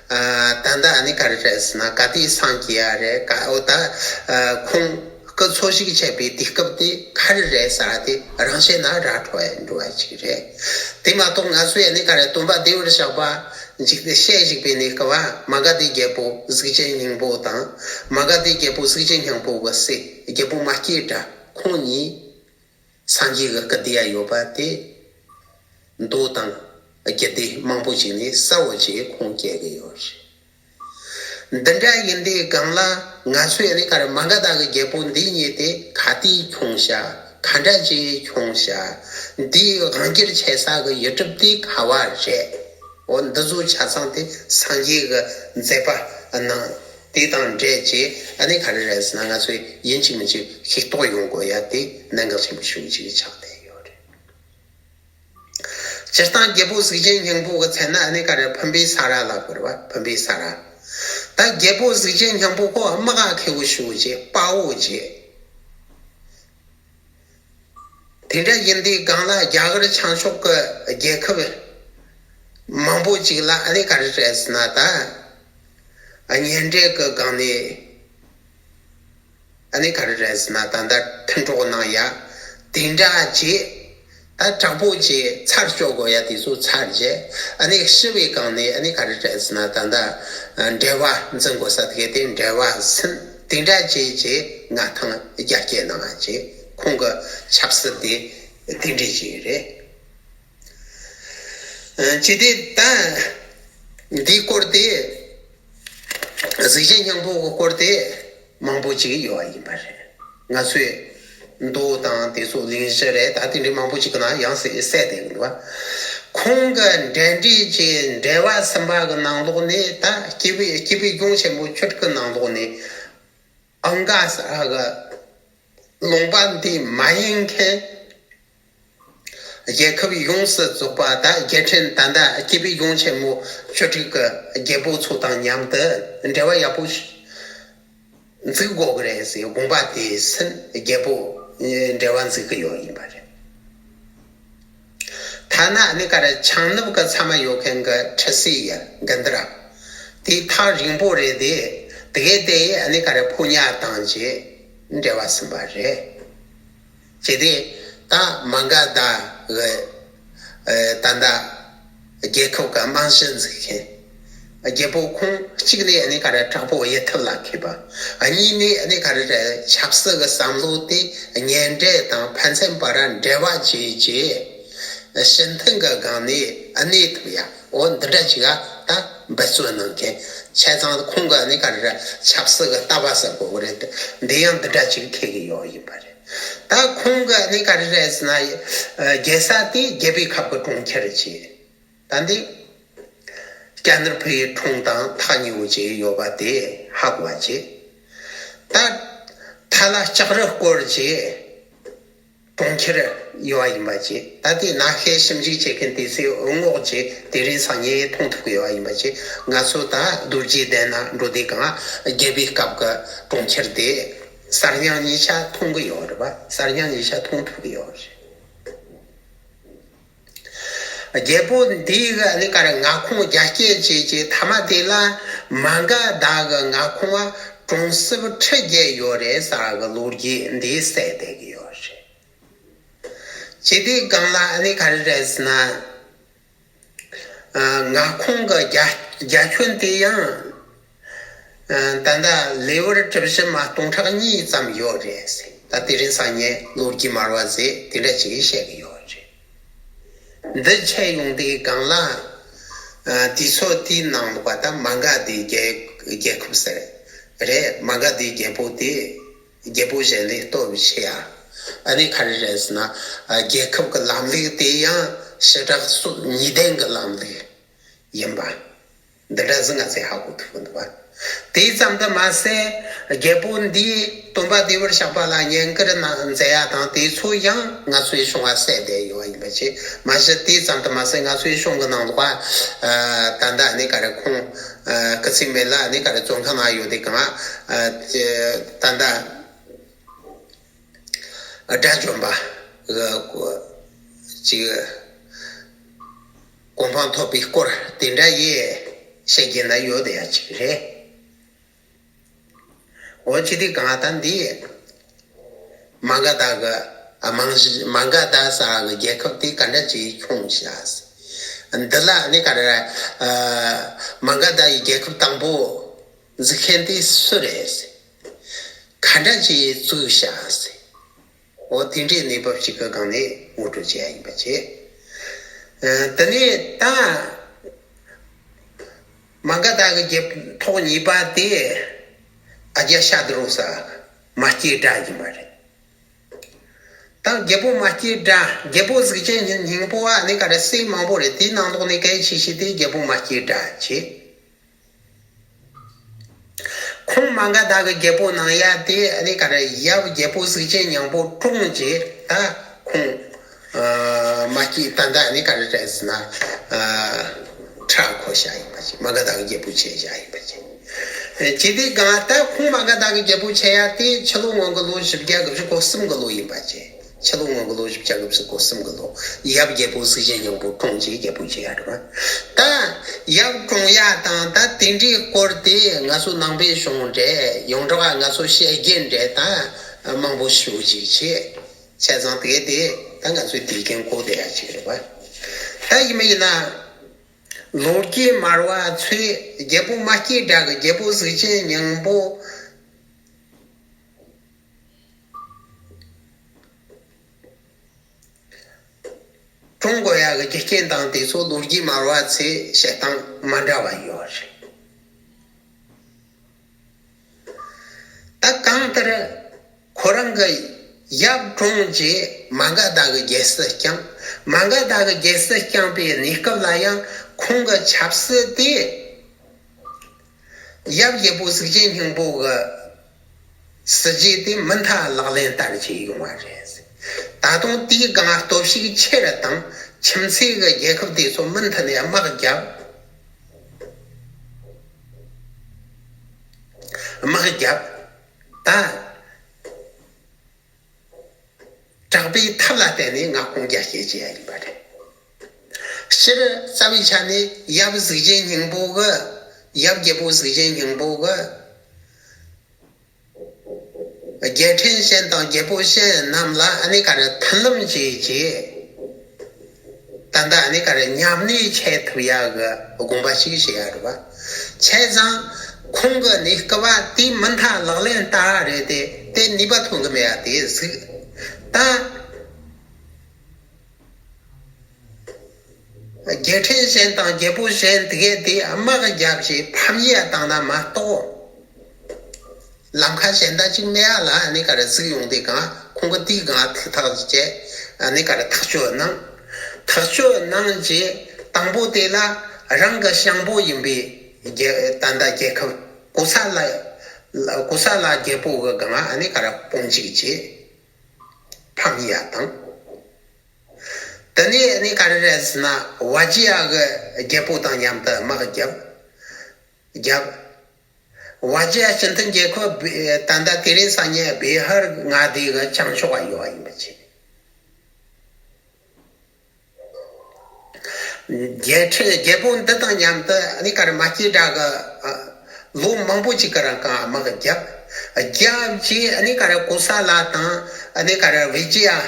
ཨ་ད་ལྟ་ཨ་ནི་ག་རེ་རེད་ཟེར་ན་ག་དུས་སངས་རྒྱས་ཡ་རེད། ག་འོ་ད་ཨ་ཁོང་སྐུ་འཚོ་བཞུགས་བྱས་པའི་དུས་སྐབས་དེ་ག་རེ་རེད་ཟེར་བ་དེ་རང་བཞིན་ན་ར་འཕྲོད་ཡ་འགྲོ་བ་ཅིག་རེད། དེ་མ་གཏོགས་ང་ཚོས་ཨ་ནི་ག་རེ་སྟོན་པ་བདེ་བར་གཤེགས་པ་འཇིག་རྟེན་བཤད་བཞུགས་པའི་གནས་སྐབས་མ་ག་དྷའི་རྒྱལ་པོ་གཟུགས་ཅན་སྙིང་པོ་དང་མ་ག་དྷའི་རྒྱལ་པོ་གཟུགས་ཅན་སྙིང་པོ་གི་སྲས་རྒྱལ་པོ་མ་སྐྱེས་དགྲ་ཁོང་གཉིས། སངས་རྒྱས་ཀྱི་སྐུ་དེ་ཡ་ཡོད་པ་དེ་མདོ་དང་རྒྱུད་སྡེ་མང་པོ་ཞིག་ནས་གསལ་བོ་ཅིག་ཁུངས་སྐྱེལ་གི་ཡོད་རེད། འདི་འདྲ་ཡིན་དུས་སྒང་ལ་ང་ཚོས་ནི་ག་རེ་མ་ག་དྷ་གི་རྒྱལ་པོ་འདི་གཉིས་དེ་ག་དུས་འཁྲུངས་ཤག་ག་འདྲ་ཅིག་འཁྲུངས་ཤག་འདིའི་དབང་སྒྱུར་བྱེད་ས་གི་ཡུལ་གྲུབ་དེ་ག་བ་རེད། འོ་འདི་ཚོ་ཆ་ཚང་དེ་སངས་རྒྱས་ཀྱི་མཛད་པ་ནང་དེ་དང་འབྲེལ་བྱས་ཨ་ནི་ག་རེ་རེད་ཟེར་ན་ང་ཚོས་ཡིན་གཅིག་མིན་གཅིག་ཤེས་རྟོགས་ཡོང་དགོས་ཡ་དེ་གནད་འགག་ཆེན་པོ་ཞེ་པོ་ཅིག་ཆགས་བསྡད་ཡོད་རེད། སྤྱིར་བཏང་རྒྱལ་པོ་གཟུགས་ཅན་སྙིང་པོ་གི་མཚན་ན་ཨ་ནི་ག་རེ་ཕུན་པའི་ས་ར་ལབ་དགོས་རེད་བ། ཕུན་པའི་ས་ར། ད་རྒྱལ་པོ་གཟུགས་ཅན་སྙིང་པོ་ཁོ་དམག་མཁས་པོ་ཞེ་པོ་ཅིག་དཔའ་བོ་ཅིག་དེ་འདྲ་ཡིན་དུས་སྒང་ལ་རྒྱ་གར་བྱང་ཕྱོགས་ཀྱི་རྒྱལ་ཁབ་མང་པོ་ཅིག་ལ་ཨ་ནི་ག་རེ་རེད་ཟེར་ན་ད་གཉེན་འབྲེལ་གྱི་སྒང་ནས་ཨ་ནི་ག་རེ་རེད་ཟེར་ན་ད་ལྟ་མཐུན་གྲོགས་གནང་ཡ། དེ་འདྲ་བྱས་ད་དྲག་པོ་བྱས་ཚར་གཅོད་དགོས་ཡ་དེ་ཚོ་ཚར་བྱས་ཨ་ནི་ཞི་བའི་སྒང་ནས་ཨ་ནི་ག་རེ་རེད་ཟེར་ན་ད་ལྟ་འབྲེལ་བ་འཛིན་དགོས་ས་དེ་དེ་འབྲེལ་བ་ཟིན། དེ་འདྲ་བྱས་བྱས་མངའ་ཐང་རྒྱ་སྐྱེད་གནང་བ་བྱས་ཁོང་གི་ཆབ་སྲིད་དེ་དེ་འདྲ་ཅིག་རེད། ཅི་སྟེ་ད་འདིའི་སྐོར་དེ་གཟུགས་ཅན་སྙིང་པོ་གི་སྐོར་དེ་མང་པོ་ཅིག་ཡོད་པ་ཡིན་པ་རེད། ང་ཚོས་མདོ་དང་དེ་ཚོ་གླེང་གཞི་རེད། ད་དེ་འདྲའི་མང་པོ་ཅིག་གི་ནང་ཡང་གསལ་གསལ་བསྡད་ཀྱི་འདུག་བ། ཁོང་གི་འབྲེལ་འདྲིས་ཀྱི་འབྲེལ་བ་གསུམ་པ་གི་ནང་ལོགས་ནས་ད་སྐྱེས་བུ་སྐྱེས་བུ་གཞུང་ཆེན་པོ་བཅུ་དྲུག་གི་ནང་ལོགས་ནས་ཨང་ག་ས་གི་ལུང་པ་འདི་མ་ཡིན་མཁན་རྒྱལ་ཁབ་ཡོངས་སུ་རྫོགས་པ་ད་རྒྱལ་ཕྲན་ད་ལྟ་སྐྱེས་བུ་གཞུང་ཆེན་མོ་བཅུ་དྲུག་གི་རྒྱལ་པོ་ཚོ་དང་མཉམ་དུ་འབྲེལ་བ་ཡག་པོ་འཛུགས་དགོས་ཀྱི་རེད་ཟེར་དགོངས་པ་དེ་ཟིན། རྒྱལ་པོ་འབྲེལ་བ་འཛུགས་ཀྱི་ཡོད་ཡིན་པ་རེད། ཐ་ན་ནི་ག་རེ་བྱང་ནུབ་ཀྱི་མཚམས་མ་ཡོད་མཁན་གྱི་ཁྲི་སི་ཡ་གན་དྷ་ར་དེ་ཐག་རིང་པོ་རེད་དེ། དེ་གའི་དེ་ནི་ག་རེ་ཕོ་ཉ་བཏང་རྗེས་འབྲེལ་བ་ཟིན་པ་རེད། ཅེས་དེ་ད་མ་ག་དྷ་གི་ད་ལྟ་རྒྱལ་ཁབ་ཀྱི་རྨང་གཞི་འཛུགས་མཁན་རྒྱལ་པོ་ཁོང་གཅིག་ནས་ནི་ག་རེ་དྲག་པོ་ཡིད་ཐབས་ལ་མཁས་པ། གཉིས་ནས་ནི་ག་རེ་རེད། ཆབ་སྲིད་ཀྱི་བསམ་བློ་དེ་གཉེན་འབྲེལ་དང་ཕན་ཚུན་བར་འབྲེལ་བ་བྱས་རྗེས་ཕྱི་འཐེན་གྱི་སྒང་ནས་གནས་ཐུབ་ཡ། འོ་འདི་འདྲ་ཅིག་ད་འབད་བརྩོན་གནང་མཁན། བྱས་ཙང་ཁོང་གི་ནི་ག་རེ་རེད། ཆབ་སྲིད་ཀྱི་ལྟ་བ་ཟེར་དགོས་ཀྱི་རེད། འདི་ཡང་འདི་འདྲ་ཅིག་འཁེལ་གྱི་ཡོད་ཡིན་པ་རེད། ད་ཁོང་གི་ནི་ག་རེ་རེད་ཟེར་ན་རྒྱལ་ས་དེ་རྒྱལ་པོའི་ཁབ་ཀྱི་གྲོང་ཁྱེར་བྱས། ད་འདི་ཀྱ་ནུར་བུའི་འཁྲུངས་དང་ཐག་ཉེ་བོ་བྱས་ཡོད་པ་དེ་ཧ་གོ་བ་བྱས། ད་ཐ་ལ་ལྕགས་རི་བསྐོར་བྱས་གྲོང་ཁྱེར་ཡོད་པ་ཡིན་པ་བྱས། ད་དེ་ནག་ཤེད་ཞིབ་འཇུག་བྱེད་མཁན་དེ་ཚོས་ངོ་བོ་བྱས་དེ་རིང་སང་ཉིན་མཐོང་ཐུབ་ཀྱི་ཡོད་པ་ཡིན་པ་བྱས། ང་ཚོ་ད་རྡོ་རྗེ་གདན་ན་འགྲོ་དུས་གང་རྒྱལ་པོའི་སྐབས་ཀྱི་གྲོང་ཁྱེར་དེ་གསར་རྙིང་གཉིས་ཆ་མཐོང་གི་ཡོད་རེད་པ། གསར་རྙིང་གཉིས་ཆ་མཐོང་ཐུབ་ཀྱི་ཡོད་རེད། རྒྱལ་པོ་འདི་གི་ནི་ག་རེ་མངའ་ཁོངས་རྒྱ་སྐྱེད་བྱས་ཀྱི་མཐའ་མ་དེ་ལ་མ་ག་དྷ་གི་མངའ་ཁོངས་ལ་གྲོང་གསེབ་ཁྲི་བརྒྱད་ཡོད་རེད་ཟེར་གི་ལོ་རྒྱུས་འདི་གསལ་བསྡད་ཀྱི་ཡོད་རེད། ཇི་སྟེ་གང་ལ་ནི་ག་རེ་རེད་ཟེར་ན། མངའ་ཁོངས་ཀྱི་རྒྱ་རྒྱ་ཁྱོན་དེ་ཡང་ད་ལྟ་ལེ་དབར་གྲུ་བཞི་མ་སྟོང་ཕྲག་གཉིས་ཙམ་ཡོད་རེད་ཟེར། ད་དེ་རིང་སང་ཉིན་ལོ་རྒྱུས་མར་བ་ཟེར་དེ་འདྲ་ཅིག་བཤད་ཀྱི་ཡོད་རེད། འདི་ཆད་ཡོང་དུས་གང་ལ་ དུས་ཚོད་དེའི་ནང་ལོགས་ད་མ་འགལ་ཟླའི་རྒྱལ་རྒྱལ་ཁབ་ཟེར་རེད། མ་འགལ་ཟླའི་རྒྱལ་པོ་དེ་རྒྱལ་པོ་གཞན་ལས་སྟོབས་ཆེ་ཡ། ཨ་ནི་ག་རེ་རེད་ཟེར་ན། རྒྱལ་ཁབ་ཀྱི་ལམ་ལུགས་དེ་ཡང་ཞི་དྲག་སྲོལ་གཉིས་ལྡན་གྱི་ལམ་ལུགས་ཡིན་པ། འདི་འདྲ་ཟིག་ང་ཚོས་ཧ་གོ་ཐུབ་ཀྱི་འདུག་བ། དེ་ཙམ་དུ་མ་ཟད། རྒྱལ་པོ་འདིས་སྟོན་པ་བདེ་བར་གཤེགས་པ་ལ་བསྙེན་བཀུར་གནང་མཛད་ཡ་དང་དེ་ཚོ་ཡང་ང་ཚོའི་གཞུང་ལ་གསལ་བསྡད་ཡོད་པ་ཡིན་པ་བྱས། མ་གཞི་དེ་ཙམ་དུ་མ་ཟད་ང་ཚོའི་གཞུང་གི་ནང་ལོགས་ད་ལྟ་ནི་ག་རེ་ཁོང་སྐུ་ཚེ་མེད་ལ་ནི་ག་རེ་བཙོན་ཁང་ན་ཡོད་དེ་གང་ད་ལྟ། དགྲ་བཅོམ་པ་གི་ཅིག་གོ་འཕང་ཐོབ་པའི་སྐོར་དེ་འདྲ་ཡི་བཤད་རྒྱུ་ན་ཡོད་དེ་ཡ་ཅིག་རེད། འོ་ཅི་དེ་གང་ལྟར་འདི་མ་ག་དྷ་གི་མང་མ་ག་དྷ་ས་གི་རྒྱལ་ཁབ་དེ་ག་འདྲ་ཅིག་ཁྱོངས་བཞག་འདི་ལ་ནི་ག་རེ་མ་ག་དྷ་ཡི་རྒྱལ་ཁབ་དང་པོ་འཛུགས་མཁན་དེ་སུ་རེད། ག་འདྲ་ཅིག་བཙུགས་བཞག་འོ་དེ་འདྲའི་གནས་བབ་ཅིག་གི་སྒང་ནས་ངོ་སྤྲོད་བྱས་ཡ་ཡིན་པ་བྱས། དེ་ནས་ད་མ་ག་དྷ་གི་རྒྱལ་ཐོག་གཉིས་པ་དེ་ཨ་ཇ་ཤ་དྲ་ས་མ་སྐྱེས་དགྲ་ཡིན་པ་རེད། ད་རྒྱལ་པོ་མ་སྐྱེས་དགྲ་རྒྱལ་པོ་གཟུགས་ཅན་སྙིང་པོ་བ་ནི་ག་རེ་སྲས་མང་པོ་རེད། དེའི་ནང་ལོགས་ནས་གལ་ཆེ་ཤོས་དེ་རྒྱལ་པོ་མ་སྐྱེས་དགྲ་བྱས། ཁོང་མ་ག་དྷ་གི་རྒྱལ་པོ་གནང་ཡ་དེ་ཨ་ནི་ག་རེ་ཡབ་རྒྱལ་པོ་གཟུགས་ཅན་སྙིང་པོ་བཀྲོངས་རྗེས་ད་ཁོང་མ་སྐྱེས་ད་ལྟ་ཨ་ནི་ག་རེ་རེད་ཟེར་ན་ཁྲ་འཁོར་བཞག་ཡིན་པ་ཅིག་མ་ག་དྷ་གི་རྒྱལ་པོ་བྱས་བཞག་ཡིན་པ་ཅིག་ཅི་སྟེ་གང་ལྟར་ཁོང་མ་ག་དྷ་གི་རྒྱལ་པོ་བྱས་ཡ་དེ་ཕྱི་ལོ་སྔོན་གྱི་ལོ་བཞི་བརྒྱ་དགུ་བཅུ་གོ་གསུམ་གྱི་ལོ་ཡིན་པ་བྱས། ཕྱི་ལོ་སྔོན་གྱི་ལོ་བཞི་བརྒྱ་དགུ་བཅུ་གོ་གསུམ་གྱི་ལོ། ཡབ་རྒྱལ་པོ་གཟུགས་ཅན་སྙིང་པོ་བཀྲོངས་རྗེས་རྒྱལ་པོ་བྱས་ཡ་རེད་པ། ད་ཡབ་བཀྲོངས་ཡ་དང་ད་དེ་འདྲའི་སྐོར་དེ་ང་ཚོ་ནང་པའི་གཞུང་འདྲ་ཡོངས་གྲགས་ང་ཚོ་བཤད་རྒྱུན་འདྲ་ད་མང་པོ་ཞུ་ཅིག་བྱས། བྱས་ཙང་དེ་དེ་ད་ང་ཚོའི་དུས་རྒྱུན་གོ་བསྡད་ཡ་ཅིག་རེད་པ། ད་ཡིན་མ་ཡིན་ན། ལོ་རྒྱུས་སྨྲ་བ་ཚོས་རྒྱལ་པོ་མ་སྐྱེས་དགྲ་གི་རྒྱལ་པོ་གཟུགས་ཅན་སྙིང་པོ་བཀྲོངས་དགོས་ཡག་གི་རྒྱུ་རྐྱེན་དང་དེ་ཚོ་ལོ་རྒྱུས་སྨྲ་བ་ཚོས་བཤད་སྟངས་མ་འདྲ་བ་ཡོད་རེད། ད་གང་ལྟར་ཁོ་རང་གི་ཡབ་བཀྲོངས་རྗེས་མ་ག་དྷ་གི་རྒྱལ་སྲིད་བསྐྱངས། མ་ག་དྷ་གི་རྒྱལ་སྲིད་བསྐྱངས་པའི་གནས་སྐབས་ལ་ཡང་ཁོང་གི་ཆབ་སྲིད་དེ་ཡབ་རྒྱལ་པོ་གཟུགས་ཅན་སྙིང་པོ་གི་སྲིད་ཇུས་དེ་མུ་མཐའ་ལག་ལེན་བསྟར་གྱི་ཡོང་བ་རེད། ད་དུང་དེའི་སྒང་སྟོབས་ཤུགས་ཆེ་རུ་བཏང་། ཁྱིམ་མཚེས་ཀྱི་རྒྱལ་ཁབ་དེ་ཚོ་མུ་མཐུད་ནས་དམག་བརྒྱབ། དམག་བརྒྱབ། ད་དྲག་པོའི་ཐབས་ལ་བརྟེན་ནས་མངའ་ཁོངས་རྒྱ་སྐྱེད་བྱས་ཡ་ཡིན་པ་རེད། སྤྱིར་རྩ་བའི་ཆ་ནས་ཡབ་གཟུགས་ཅན་སྙིང་པོ་གི། ཡབ་རྒྱལ་པོ་གཟུགས་ཅན་སྙིང་པོ་གི། རྒྱལ་ཕྲན་གཞན་དང་རྒྱལ་པོ་གཞན་རྣམས་ལ་ཨ་ནི་ག་རེ་མཐུན་ལམ་བྱས་རྗེས། ད་ལྟ་ཨ་ནི་ག་རེ་མཉམ་གནས་བྱེད་ཐུབ་ཡག་གི་དགོངས་པ་ཞིག་བཞེས་ཡ་རེད་པ། བྱས་ཙང་ཁོང་གི་གནས་སྐབས་དེ་མུ་མཐའ་ལག་ལེན་བསྟར་རེད་དེ། དེ་ནུས་པ་ཐོན་གི་མེད་ཡ་དེ་གཟིགས། ད་རྒྱལ་ཕྲན་གཞན་དང་རྒྱལ་པོ་གཞན་དེ་གས་དེ་དམག་བརྒྱབ་བྱས་ཕམ་ཉེས་བཏང་ན་མ་གཏོགས། ལམ་ཁ་གཞན་དག་ཅིག་མེད་ཡ་ལ་ཨ་ནི་ག་རེ་གཟིགས་ཡོང་དུས་གང་ཁོང་གིས་དེའི་སྒང་ཐུགས་ཐག་བཅད། ཨ་ནི་ག་རེ་ཐག་གཅོད་གནང་། ཐག་གཅོད་གནང་རྗེས་དང་པོ་དེ་ལ་རང་གི་ཞང་པོ་ཡིན་པའི་རྒྱལ་ད་ལྟ་རྒྱལ་ཁབ་ཀོ་ས་ལ་ཀོ་ས་ལ་རྒྱལ་པོ་གི་སྒང་ཨ་ནི་ག་རེ་དཔུང་འཇུག་བྱས་ཕམ་ཡ་དང་། དེ་ནས་ཨ་ནི་ག་རེ་རེད་ཟེར་ན་བ་ཇི་ཡ་གི་རྒྱལ་པོ་དང་མཉམ་དུ་དམག་བརྒྱབ། བརྒྱབ། བ་ཇི་ཡ་སྤྱི་མཐུན་རྒྱལ་ཁབ་ད་ལྟ་དེ་རིང་སང་ཉིན་བི་ཧར་མངའ་སྡེ་གི་བྱང་ཕྱོགས་ལ་ཡོད་པ་ཡིན་པ་བྱས། རྒྱལ་ཕྲན་རྒྱལ་པོ་འདི་དང་མཉམ་དུ་ཨ་ནི་ག་རེ་མ་སྐྱེས་དགྲ་གི་ལོ་མང་པོ་ཅིག་གི་རིང་གང་དམག་བརྒྱབ། བརྒྱབ་རྗེས་ཨ་ནི་ག་རེ་ཀོ་ས་ལ་དང་ཨ་ནི་ག་རེ་བི་ཇི་ཡ།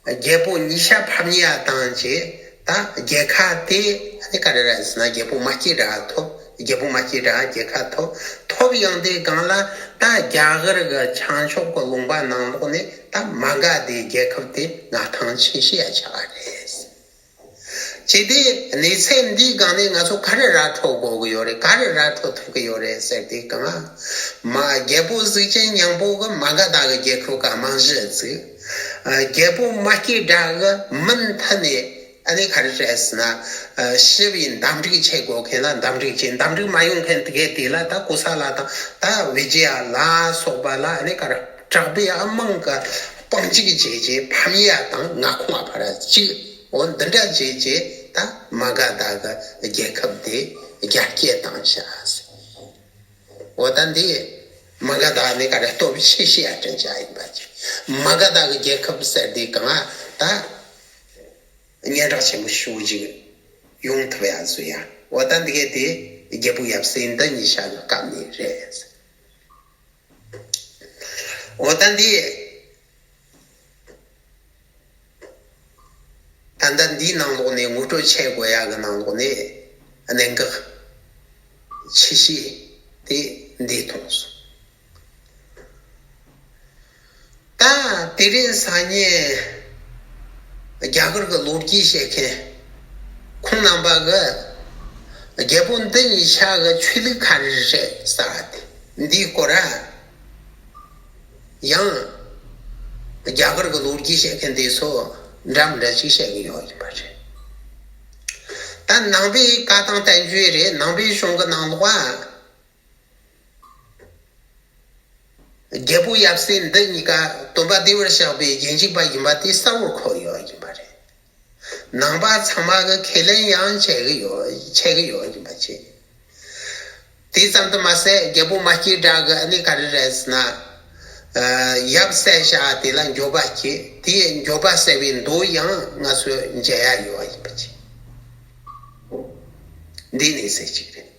རྒྱལ་པོ་གཉིས་ཆ་ཕམ་ཉེས་ཡ་བཏང་རྗེས་ད་རྒྱལ་ཁ་དེ་ཨ་ནི་ག་རེ་རེད་ཟེར་ན་རྒྱལ་པོ་མ་སྐྱེས་དགྲ་ཐོབ། རྒྱལ་པོ་མ་སྐྱེས་དགྲ་རྒྱལ་ཁ་ཐོབ། ཐོབ་ཡོང་དུས་སྒང་ལ་ད་རྒྱ་གར་གི་བྱང་ཕྱོགས་ཀྱི་ལུང་པ་ནང་ལོགས་ནས་ད་མ་ག་དྷའི་རྒྱལ་ཁབ་དེ་མངའ་ཐང་ཆེ་ཤོས་ཡ་ཆགས་པ་རེད། བྱས་ཏེ་གནས་ཚད་འདིའི་སྒང་ནས་ང་ཚོ་ག་རེ་ར་འཕྲོད་དགོས་ཀྱི་ཡོད་རེད། ག་རེ་ར་འཕྲོད་ཐུབ་ཀྱི་ཡོད་རེད་ཟེར་དུས་སྒང་། མ་རྒྱལ་པོ་གཟུགས་ཅན་སྙིང་པོ་གི་མ་ག་དྷ་གི་རྒྱལ་ཁབ་ག་རྨང་གཞི་བཙུགས། རྒྱལ་པོ་མ་སྐྱེས་དགྲ་གི་མུ་མཐུད་ནས་ཨ་ནི་ག་རེ་རེད་ཟེར་ན། ཞི་བའི་འདམ་འགྲིག་བྱེད་དགོས་མཁན་ལ་འདམ་འགྲིག་བྱེད། འདམ་འགྲིག་མ་ཡོང་མཁན་དེ་གས་དེ་ལ་ད་ཀོ་ས་ལ་དང་ད་བི་ཇི་ཡ་ལ་སོགས་པ་ལ་ཨ་ནི་ག་རེ་དྲག་པོའི་དམག་གི་དཔུང་འཇུག་བྱས་རྗེས་ཕམ་ཡ་དང་མངའ་ཁོངས་ཕར་བཅུག་འོ་འདི་འདྲ་བྱས་རྗེས་ད་མ་ག་དྷ་གི་རྒྱལ་ཁབ་དེ་རྒྱ་སྐྱེད་བཏང་བྱ་ཟེར། འོ་ད་འདི་མ་ག་དྷ་ནི་ག་རེ་སྟོབས་ཆེ་ཤོས་ཡ་དྲན་བྱ་ཡིན་པ་ཅིག་མ་ག་དྷ་གི་རྒྱལ་ཁབ་ཟེར་དུས་སྒང་ད་སྙན་གྲགས་ཆེན་པོ་ཞེ་པོ་ཅིག་ཡོང་ཐུབ་ཡ་བཟོ་ཡ། འོ་ད་འདི་གས་དེ་རྒྱལ་པོ་ཡབ་སྲས་འདི་གཉིས་ཆ་གི་སྐབས་ནས་རེད། འོ་ད་འདི་ད་ལྟ་འདིའི་ནང་ལོགས་ནས་ངོ་སྤྲོད་བྱེད་དགོས་ཡ་གི་ནང་ལོགས་ནས་གནད་འགག་ཆེ་ཤོས་དེ་འདི་མཐོང་སོང་། ད་དེ་རིང་སང་ཉིན་རྒྱ་གར་གྱི་ལོ་རྒྱུས་བཤད་མཁན་ཁོང་རྣམ་པ་གི་རྒྱལ་པོ་འདི་གཉིས་ཆ་གི་ཆོས་ལུགས་ག་རེ་རེད་ཟེར་བ་དེ་འདིའི་སྐོར་ཡང་རྒྱ་གར་གྱི་ལོ་རྒྱུས་བཤད་མཁན་དེ་ཚོ་འདྲ་མི་འདྲ་ཅིག་བཤད་གི་ཡོད་ཡིན་པ་རེད། ད་ནང་པའི་བཀའ་དང་བསྟན་བཅོས་རེད། ནང་པའི་གཞུང་གི་ནང་ལོགས་རྒྱལ་པོ་ཡབ་སྲས་འདི་གཉིས་ཀ་སྟོན་པ་བདེ་བར་གཤེགས་པའི་རྗེས་འཇུག་པ་ཡིན་པ་དེ་གསལ་བོར་འཁོད་ཡོད་ཡིན་པ་རེད། ནང་པ་ཚང་མ་གི་ཁས་ལེན་ཡང་བྱེད་གི་ཡོད་བྱེད་གི་ཡོད་ཡིན་པ་བྱས། དེ་ཙམ་དུ་མ་ཟད་རྒྱལ་པོ་མ་སྐྱེས་དགྲ་གི་ཨ་ནི་ག་རེ་རེད་ཟེར་ན། ཡབ་བསད་བཞག་དེ་ལ་འགྱོད་པ་སྐྱེས། དེའི་འགྱོད་པ་སེལ་བའི་མདོ་ཡང་ང་ཚོས་མཇལ་ཡ་ཡོད་ཡིན་པ་བྱས། འདི་ནི་ཟེར་གཅིག་རེད།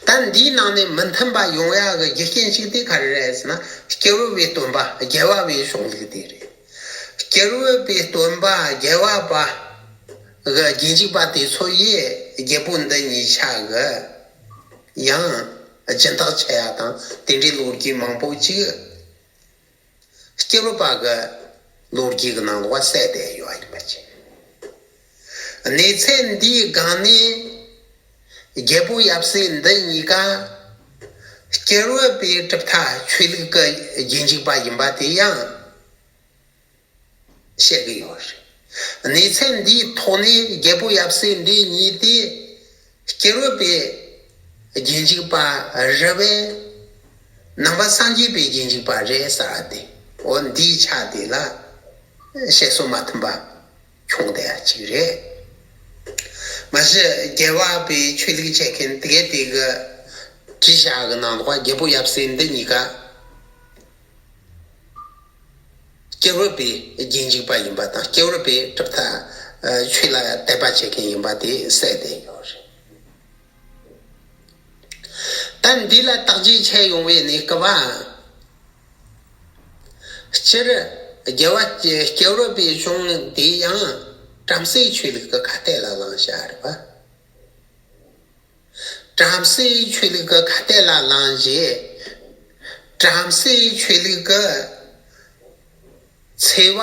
ད་འདིའི་ནང་ནས་མི་མཐུན་པ་ཡོང་ཡག་གི་རྒྱུ་རྐྱེན་གཅིག་དེ་ག་རེ་རེད་ཟེར་ན། སྐྱེས་བུ་པའི་སྟོན་པ་རྒྱལ་བ་པའི་གཞུང་ལུགས་དེ་རེད། སྐྱེས་བུ་པའི་སྟོན་པ་རྒྱལ་བ་པ་གི་རྗེས་འཇུག་པ་དེ་ཚོ་ཡིས་རྒྱལ་པོ་འདི་གཉིས་ཆ་གི་ཡང་སྦྱིན་བདག་བྱེད་ཡ་དང་དེ་འདྲའི་ལོ་རྒྱུས་མང་པོ་ཅིག་སྐྱེས་བུ་པ་གི་ལོ་རྒྱུས་ཀྱི་ནང་ལོགས་གསལ་བསྡད་ཡོད་ཡིན་པ་ཅིག་གནས་ཚད་འདིའི་སྒང་ནས་རྒྱལ་པོ་ཡབ་སྲས་འདི་གཉིས་ཀ་སྐྱེས་བུ་པའི་གྲུབ་མཐའ་ཆོས་ལུགས་ཀྱི་རྗེས་འཇུག་པ་ཡིན་པ་དེ་ཡང་བཤད་ཀྱི་ཡོད་རེད། གནས་ཚད་འདིའི་ཐོག་ནས་རྒྱལ་པོ་ཡབ་སྲས་འདི་གཉིས་དེ་སྐྱེས་བུ་པའི་རྗེས་འཇུག་པ་རེད་པས། ནང་པ་སངས་རྒྱས་པའི་རྗེས་འཇུག་པ་རེད་ཟེར་བ་དེ། འོ་འདིའི་ཆ་དེ་ལ་བཤད་སྲོལ་མ་མཐུན་པ་བྱུང་བསྡད་ཡ་གཅིག་རེད། མ་གཞི་རྒྱལ་བ་པའི་ཆོས་ལུགས་བྱེད་མཁན་དེ་གས་དེ་གི་བྲིས་བཞག་གི་ནང་ལོགས་རྒྱལ་པོ་ཡབ་སྲས་འདི་གཉིས་ཀ་སྐྱེས་བུ་པའི་རྗེས་འཇུག་པ་ཡིན་པ་དང་སྐྱེས་བུ་པའི་གྲུབ་མཐའ་ཆོས་ལ་དད་པ་བྱེད་མཁན་ཡིན་པ་དེ་གསལ་བསྡད་ཡོད་རེད། ད་འདི་ལ་བརྟག་དཔྱད་བྱས་ཡོང་བའི་གནས་སྐབས། སྤྱིར་རྒྱལ་བ་སྐྱེ་སྐྱེས་བུ་པའི་གཞུང་དེ་ཡང་བྲམ་ཟེའི་ཆོས་ལུགས་ཀྱི་ཁ་གཏད་ལ་ལངས་བཞག་རེད་པ། བྲམ་ཟེའི་ཆོས་ལུགས་ཀྱི་ཁ་གཏད་ལ་ལངས་རྗེས། བྲམ་ཟེའི་ཆོས་ལུགས་ཀྱི་འཚེ་བ་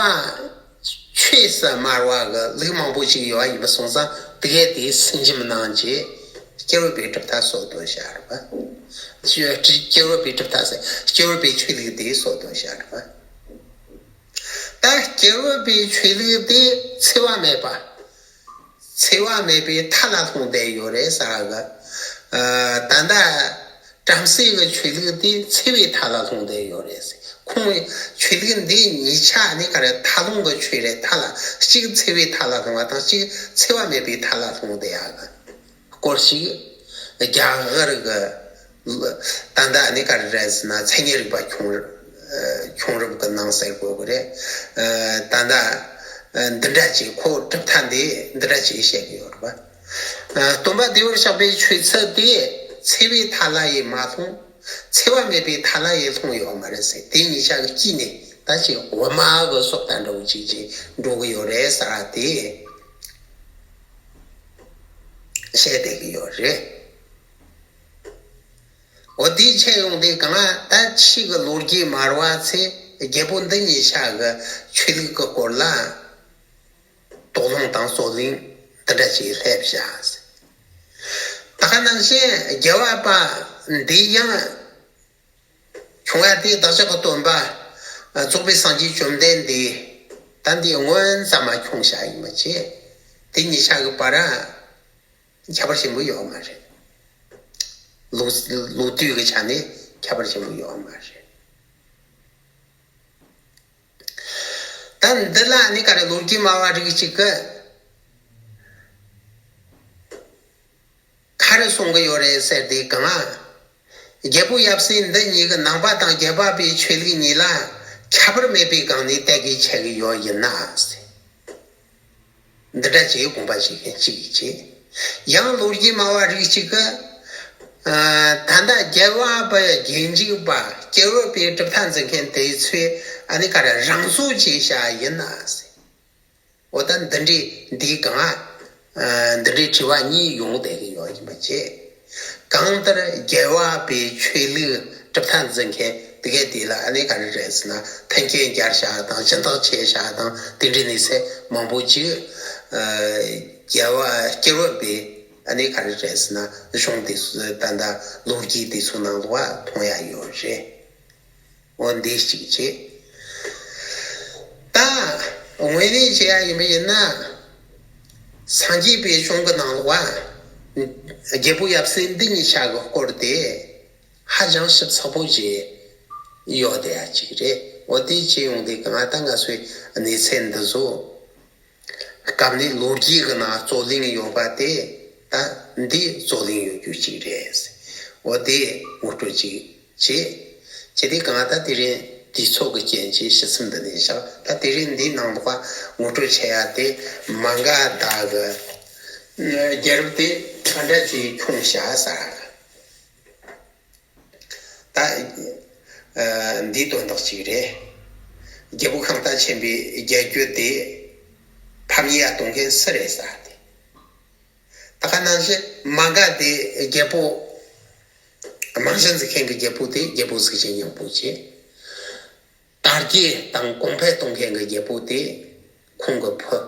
ཆོས་སུ་སྨྲ་བ་གི་ལུགས་མང་པོ་ཞིག་ཡོད་པ་ཡིན་པ་སོང་ཙང་དེ་གས་དེ་སུན་འབྱིན་གནང་རྗེས་སྐྱེས་བུ་པའི་གྲུབ་མཐའ་སྲོལ་གཏོད་བྱ་རེད་པ། སྐྱེས་བུ་པའི་གྲུབ་མཐའ་ཟེར་སྐྱེས་བུ་པའི་ཆོས་ལུགས་དེ་སྲོལ་གཏོད་བྱ་རེད་པ། ད་སྐྱེས་བུ་པའི་ཆོས་ལུགས་དེ་འཚེ་བ་མེད་པ། འཚེ་བ་མེད་པའི་མཐའ་ལ་ལྷུང་བསྡད་ཡོད་རེད་ཟེར་གི། ད་ལྟ་བྲམ་ཟེ་གི་ཆོས་ལུགས་དེ་འཚེ་བའི་མཐའ་ལ་ལྷུང་བསྡད་ཡོད་རེད་ཟེར། ཁོང་ཆོས་ལུགས་འདི་གཉིས་ཆ་ནི་ག་རེ་མཐའ་ལྷུང་གི་ཆོས་རེད། མཐའ་ལ་གཅིག་འཚེ་བའི་མཐའ་ལ་ལྷུང་བ་དང་གཅིག་འཚེ་བ་མེད་པའི་མཐའ་ལ་ལྷུང་བསྡད་ཡ་གི་སྐོར་ཞིག་རྒྱ་གར་གི་ད་ལྟ་ནི་ག་རེ་རེད་ཟེར་ན་མཚན་ཉིད་རིག་པ་ཁྱུང་རབས་ཁྱུང་རབས་ཀྱི་ནང་གསལ་དགོས་གི་རེད། ད་ལྟ་འདི་འདྲ་ཅིག་ཁོ་གྲུབ་མཐའ་འདི་འདི་འདྲ་ཅིག་བཤད་གི་ཡོད་རེད་པ། སྟོན་པ་བདེ་བར་གཤེགས་པའི་ཆོས་ཚུལ་དེ་འཚེ་བའི་མཐའ་ལ་ཡི་མ་ལྷུང་། འཚེ་བ་མེད་པའི་མཐའ་ལ་ཡི་ལྷུང་ཡོད་མ་རེད་ཟེར། དེ་གཉིས་ཆ་གི་དཀྱིལ་ནས་ད་ཅིག་འོ་མ་གི་སོ་ལྟ་འདྲ་བོ་ཅིག་ཅིག་འགྲོ་གི་ཡོད་རེད་ཟེར་བ་དེ་བཤད་བསྡད་གི་ཡོད་རེད། འོ་དེ་བྱས་ཡོང་དུས་གང་ལ་ད་ཕྱིས་ཀྱི་ལོ་རྒྱུས་མར་བ་ཚེ་རྒྱལ་པོ་འདི་གཉིས་ཆ་གི་ཆོས་ལུགས་ཀྱི་སྐོར་ལ་ དོགས་སློང་དང་རྩོད་གླེང་འདི་འདྲ་ཞིག་སླེབས་བཞག་ད་ག་ནང་བཞིན་རྒྱལ་བ་པ་འདི་ཡང་ཁྱུང་ཡ་དེ་བདག་ཅག་གི་སྟོན་པ་རྫོགས་པའི་སངས་རྒྱས་བཅོམ་ལྡན་འདས་ད་འདི་སྔོན་ཙམ་མ་ཁྱུང་བཞག་ཡིན་པ་བྱས། དེ་གཉིས་ཆ་གི་བར་ཁྱད་པར་ཆེན་པོ་ཡོད་མ་རེད། ལོ་ལོ་དུས་ཀྱི་ཆ་ནས་ཁྱད་པར་ཆེན་པོ་ཡོད་མ་རེད། ད་འདི་ལ་ནི་ག་རེ་ལོ་རྒྱུས་སྨྲ་བ་རིགས་གཅིག་གི་ག་རེ་གསུང་གི་ཡོད་རེད་ཟེར་དུས་གང་། རྒྱལ་པོ་ཡབ་སྲས་འདི་གཉིས་ཀྱི་ནང་པ་དང་རྒྱལ་བ་པའི་ཆོས་ལུགས་གཉིས་ལ་ཁྱད་པར་མེད་པའི་སྒང་ནས་གཏད་འཁེལ་བྱེད་ཀྱི་ཡོད་ཡིན་ན་ཟེར། འདི་འདྲ་བྱས་དགོངས་པ་བཞེས་མཁན་གཅིག་བྱས། ཡང་ལོ་རྒྱུས་སྨྲ་བ་རིགས་གཅིག་གིས། ཨ། ད་ལྟ་རྒྱལ་བ་པའི་རྗེས་འཇུག་པ་སྐྱེ་བོ་པའི་གྲུབ་མཐའ་འཛིན་མཁན་དེ་ཚོས་ཨ་ནི་ག་རེ་རང་བཟོ་བྱས་བཞག་ཡིན་ན་ཟེར། འོ་ད་འདི་འདྲའི་འདིའི་སྒང་། ཨ། འདི་འདྲའི་དྲི་བ་གཉིས་ཡོང་བསྡད་ཀྱི་ཡོད་ཡིན་པ་བྱས། གང་ལྟར་རྒྱལ་བ་པའི་ཆོས་ལུགས་གྲུབ་མཐའ་འཛིན་མཁན་དེ་གས་དེ་ལ་ཨ་ནི་ག་རེ་རེད་ཟེར་ན་མཐུན་རྐྱེན་སྦྱར་བཞག་དང་སྦྱིན་བདག་བྱས་བཞག་དང་དེ་འདྲའི་གནས་ཚད་མང་པོ་ཅིག་ཨ། རྒྱལ་བ་སྐྱེ་བོ་པའི་ཨ་ནི་ག་རེ་རེད་ཟེར་ན་གཞུང་དེ་ཚོ་ད་ལྟ་ལོ་རྒྱུས་དེ་ཚོ་ནང་ལོགས་མཐོང་ཡ་ཡོད་རེད། འོ་འདི་གཅིག་བྱས། ད་དངོས་གནས་བྱས་ཡ་ཡིན་པ་ཡིན་ན། སངས་རྒྱས་པའི་གཞུང་གི་ནང་ལོགས་རྒྱལ་པོ་ཡབ་སྲས་འདི་གཉིས་ཆ་གི་སྐོར་དེ་ཧ་ཅང་ཞིབ་ཚགས་པོ་ཞིག་ཡོད་དེ་ཡ་གཅིག་རེད། འོ་དེ་བྱས་ཡོང་དུས་གང་ལྟར་ང་ཚོའི་གནས་ཚད་འདི་ཚོ། སྐབས་ནས་ལོ་རྒྱུས་ཀྱི་ནང་རྩོད་གླེང་ཡོད་པ་དེ་ད་འདི་རྩོད་གླེང་ཡོད་རྒྱུ་གཅིག་རེད། འོ་དེ་ངོ་སྤྲོད་ཅིག་བྱས། བྱས་དེ་གང་ལྟར་དེ་རིང་དུས་ཚོད་ཀྱི་རྐྱེན་གྱིས་ཞུ་མཚམས་འདི་ནས་བཞག་ད་དེ་རིང་འདིའི་ནང་ལོགས་ངོ་སྤྲོད་བྱེད་ཡ་དེ་མ་འགའ་བདག་གི་རྒྱལ་རབས་དེ་ག་འདྲ་ཅིག་ཁྱོངས་བཞག་ཟེར། ད། ཨ། འདིའི་དོན་དག་ཅིག་རེད། རྒྱལ་པོ་ཤིང་རྟ་ཆེན་པོའི་རྒྱལ་རྒྱུད་དེ་ཕམ་ཉེས་ཡ་གཏོང་མཁན་སུ་རེད་ཟེར་ཏེ། ད་ག་ནང་བཞིན་མ་འགའ་དེ་རྒྱལ་པོ། རྨང་གཞི་འཛིན་མཁན་གྱི་རྒྱལ་པོ་དེ་རྒྱལ་པོ་གཟུགས་ཅན་སྙིང་པོ་བྱས། དར་རྒྱས་དང་གོང་འཕེལ་གཏོང་མཁན་གྱི་རྒྱལ་པོ་དེ་ཁོང་གི་བུ།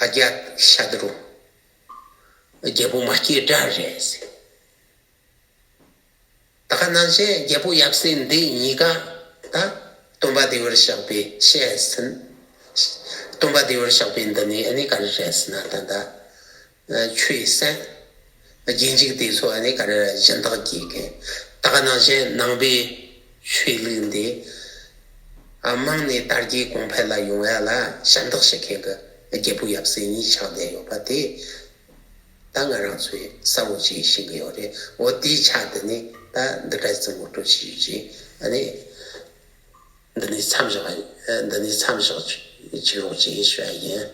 ཨ་རྒྱ་ཤ་དུ་རུ། རྒྱལ་པོ་མ་སྐྱེས་དགྲ་རེད་ཟེར། ད་ག་ནང་བཞིན་རྒྱལ་པོ་ཡབ་སྲས་འདི་གཉིས་ཀ་ད་སྟོན་པ་བདེ་བར་གཤེགས་པའི་ཞལ་ཟིན། སྟོན་པ་བདེ་བར་གཤེགས་པའི་འདི་ནས་ཨ་ནི་ག་རེ་རེད་ཟེར་ན་ད་ལྟ་ཆོས་གསན། རྗེས་འཇུག་དེ་ཚོ་ཨ་ནི་ག་རེ་སྦྱིན་བདག་བགྱིས་མཁན། ད་ག་ནང་བཞིན་ནང་པའི་ཆོས་ལུགས་འདི་ཨ་རྨང་ནས་དར་རྒྱས་གོང་འཕེལ་ལ་ཡོང་ཡ་ལ་ཞབས་འདེགས་ཞུ་མཁན་གྱི་རྒྱལ་པོ་ཡབ་སྲས་གཉིས་ཆགས་བསྡད་ཡོད་པ་དེ། ད་ང་རང་ཚོས་གསལ་བོ་ཅིག་ཤེས་ཀྱི་ཡོད་རེད། འོ་དེའི་ཆ་དེ་ནི་ད་འདི་འདྲ་ཙམ་ངོ་སྤྲོད་བྱེད་རྒྱུ་ཅིག་ཨ་ནི། འདི་ནས་མཚམས་བཞག་འདི་ནས་མཚམས་བཞག་བྱེད་རོགས་ཅེས་ཞུ་བ་ཡིན།